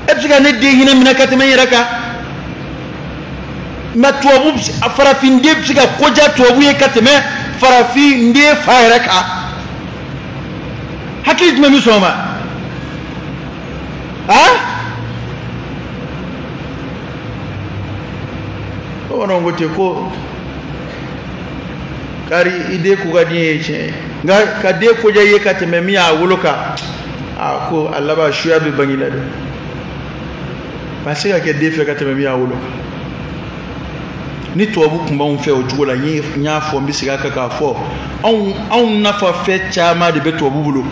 E bɛ se ka ne den hinɛ minɛ ka tɛmɛ n yɛrɛ kan? Mɛ tubabu, farafinden bɛ se ka koja tubabu ye ka tɛmɛ farafinden fa yɛrɛ kan. Hakili jumɛn bɛ sɔn o ma? Ah? Bamananw ko ten ko kari i den ko ka di ye tiɲɛ ye, nka ka den koja ye ka tɛmɛ min y'a wolo kan, a ko a laban suya bɛ bange la dɛ. A se ka kɛ den fɛ ka tɛmɛ min y'a wolo kan. Ni tubabu tun b'anw fɛ o cogo la, n y'a fɔ, n bɛ segin a kan k'a fɔ, anw nafa fɛn caman de bɛ tubabu bolo,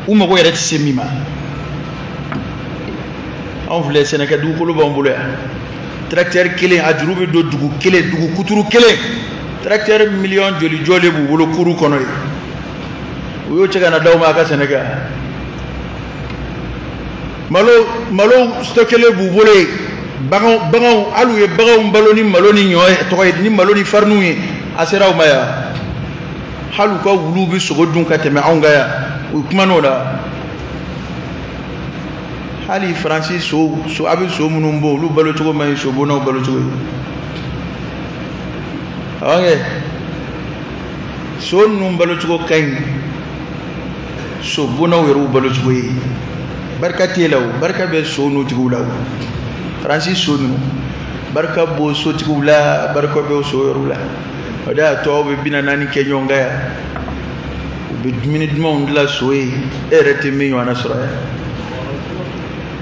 u mago yɛrɛ tɛ se min ma. Anw filɛ, sɛnɛkɛ dugukolo b'anw bolo yan, tracteur kelen a juru bɛ don dugu kelen, dugu kuturu kelen, tracteur miliyɔn joli jɔlen b'u bolo kuru kɔnɔ yen, u y'o cɛ ka na d'aw ma a ka sɛnɛ kɛ. Malo stockelen b'u bolo yen, baganw hali u ye baganw balo ni malo ni ɲɔ tɔgɔ ye, ni malo ni fariniw ye, a sera u ma yan. Hali u ka wuluw bɛ sogo dun ka tɛmɛ anw kan yan, u kuman'o la. Hali Faransi so a bɛ so minnu bon, olu balo cogo man ɲi sobonnaw balo cogo ye. Awɔ, so ninnu balo cogo ka ɲi sobonnaw yɛrɛw balo cogo ye. Barika t'e la o, barika bɛ so n'u tigiw la o. Faransi so ninnu, barika b'o sotigiw la, barika b'o so yɛrɛw la. O de y'a to aw bɛ 40 kɛ ɲɔgɔn kan yan, u bɛ dumuni dumanw dilan so ye, e yɛrɛ tɛ min ɲɔgɔnna sɔrɔ yan.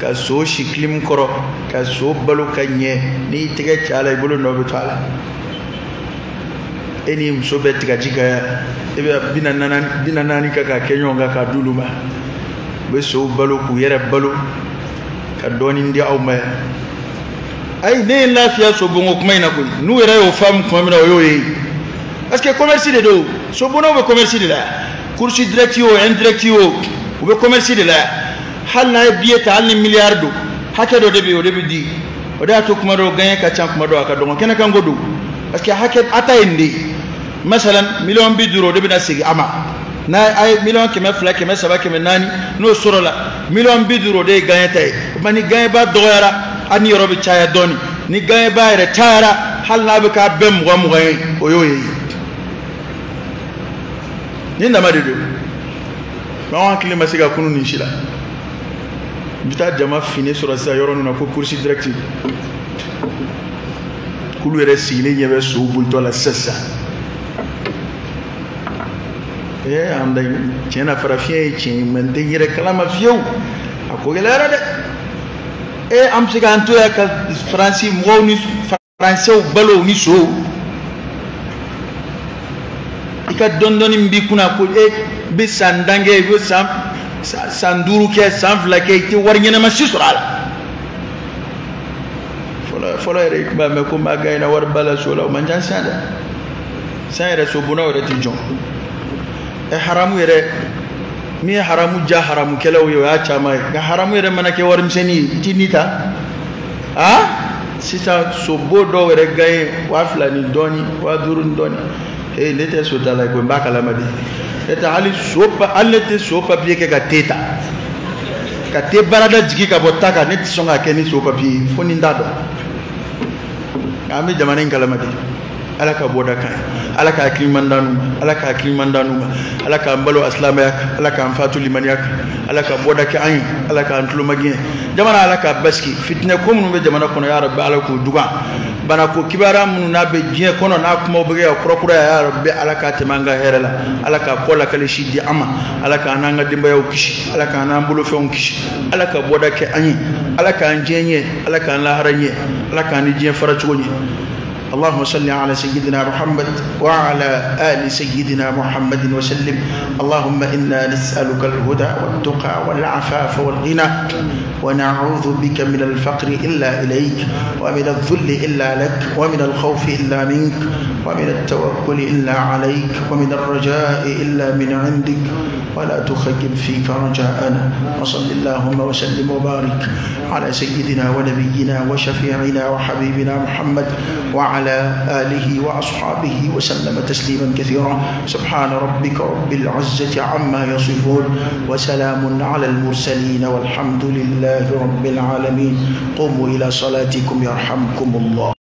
Ka so si kilim kɔrɔ, ka so balo ka ɲɛ, n'i tɛgɛ cɛ a la, i bolo nɔ bɛ to a la. E ni muso bɛ tigaji kan yan, e bɛ 40 kɛ k'a kɛ ɲɔgɔn kan k'a d'olu ma. U bɛ sow balo k'u yɛrɛ balo ka dɔɔnin di aw ma yan. Ayi, ne ye n lafiya sobonko kuma in na koyi, n'u yɛrɛ y'o faamu tuma min na, o y'o ye. Parce que commerce de don, sobonnaw bɛ commerce de la yan. Course direct o, indirect o, u bɛ commerce de la yan. Hali n'a ye billet ta, hali ni miliyari don, hakɛ dɔ de bɛ yen, o de bɛ di. O de y'a to kuma dɔw gaɲɛ ka ca, kuma dɔw a ka dɔgɔn, kɛnɛkanko don. Parce que hakɛ a ta ye nin de ye. Masalan miliyɔn 50, o de bɛna segin a ma. N'a ye miliyɔn 200, 300, 400, n'o sɔrɔla, miliyɔn 50, o de ye gaɲɛ ta ye. O tuma ni gaɲɛba dɔgɔyara, hali ni yɔrɔ bɛ caya dɔɔnin. Ni gaɲɛba yɛrɛ cayara, hali n'a bɛ k'a bɛɛ 20 ye, o y'o ye. Ni nama de don. Mais anw hakili ma se ka kunun nin si la. I bɛ taa jama fini sɔrɔ sisan yɔrɔ ninnu na ko course directe. K'olu yɛrɛ sigilen ɲɛ bɛ sow bolitɔ la sisan. An da tiɲɛ na, farafinya ye tiɲɛ ye, mɛ n tɛ n yɛrɛ kalama fiyewu. A ko gɛlɛyara dɛ. An bɛ se k'an to yan ka Faransi mɔgɔw ni Faransɛw balo ni sow. I ka dɔɔni dɔɔni min b'i kunna ko e bɛ san 10 kɛ, i bɛ san 5 kɛ, san 2 kɛ, i tɛ wari ɲɛnama si sɔrɔ a la. Fɔlɔ yɛrɛ i tun b'a mɛn ko maa gagnera wari ba la so la, o man ca sisan dɛ. Sisan yɛrɛ sobonnaw yɛrɛ tɛ jɔn. Haramu yɛrɛ, Min ye haramu ja haramukɛlaw ye o y'a caman ye nka haramu yɛrɛ mana kɛ warimisɛnnin ye i t'i ni ta a sisan sobo dɔw yɛrɛ gaɲe 2000 ni dɔɔni 5000 ni dɔɔni ee ne tɛ so ta la ko n b'a kalama de ne tɛ hali so hali ne tɛ so papiye kɛ ka te ta ka te barada jigin ka bɔ ta kan ne tɛ sɔn k'a kɛ ni so papiye ye fo ni n t'a dɔn nka an bɛ jamana in kalama de ala ka bɔda kan ye ala ka hakili ɲuman d'an ma ala ka hakili ɲuman d'an ma ala k'an balo a silamɛya kan ala k'an fatu limaniya kan ala ka bɔda kɛ an ye ala k'an tulomagɛn jamana ala k'a basigi fitinɛ ko minnu bɛ jamana kɔnɔ ya rabbi ala k'u dugan banako kibaruya minnu n'a bɛ diɲɛ kɔnɔ n'a kumaw bɛ kɛ ka kurakuraya ya rabbi ala k'a tɛmɛ an ka hɛrɛ la ala k'a kɔ lakali si di an ma ala k'an n'an ka denbayaw kisi ala k'an n'an bolofɛnw kisi ala ka bɔda kɛ an ye ala k'an diɲɛ ɲɛ ala k'an lahara ɲɛ ala k'an ni diɲɛ fara cogo ɲɛ اللهم صل على سيدنا محمد وعلى آل سيدنا محمد وسلم اللهم إنا نسألك الهدى والتقى والعفاف والغنى ونعوذ بك من الفقر إلا إليك ومن الذل إلا لك ومن الخوف إلا منك ومن التوكل إلا عليك ومن الرجاء إلا من عندك ولا تخيب فيك رجاءنا وصل اللهم وسلم وبارك على سيدنا ونبينا وشفيعنا وحبيبنا محمد وعلى آله وأصحابه وسلم تسليما كثيرا سبحان ربك رب العزة عما يصفون وسلام على المرسلين والحمد لله رب العالمين قوموا إلى صلاتكم يرحمكم الله.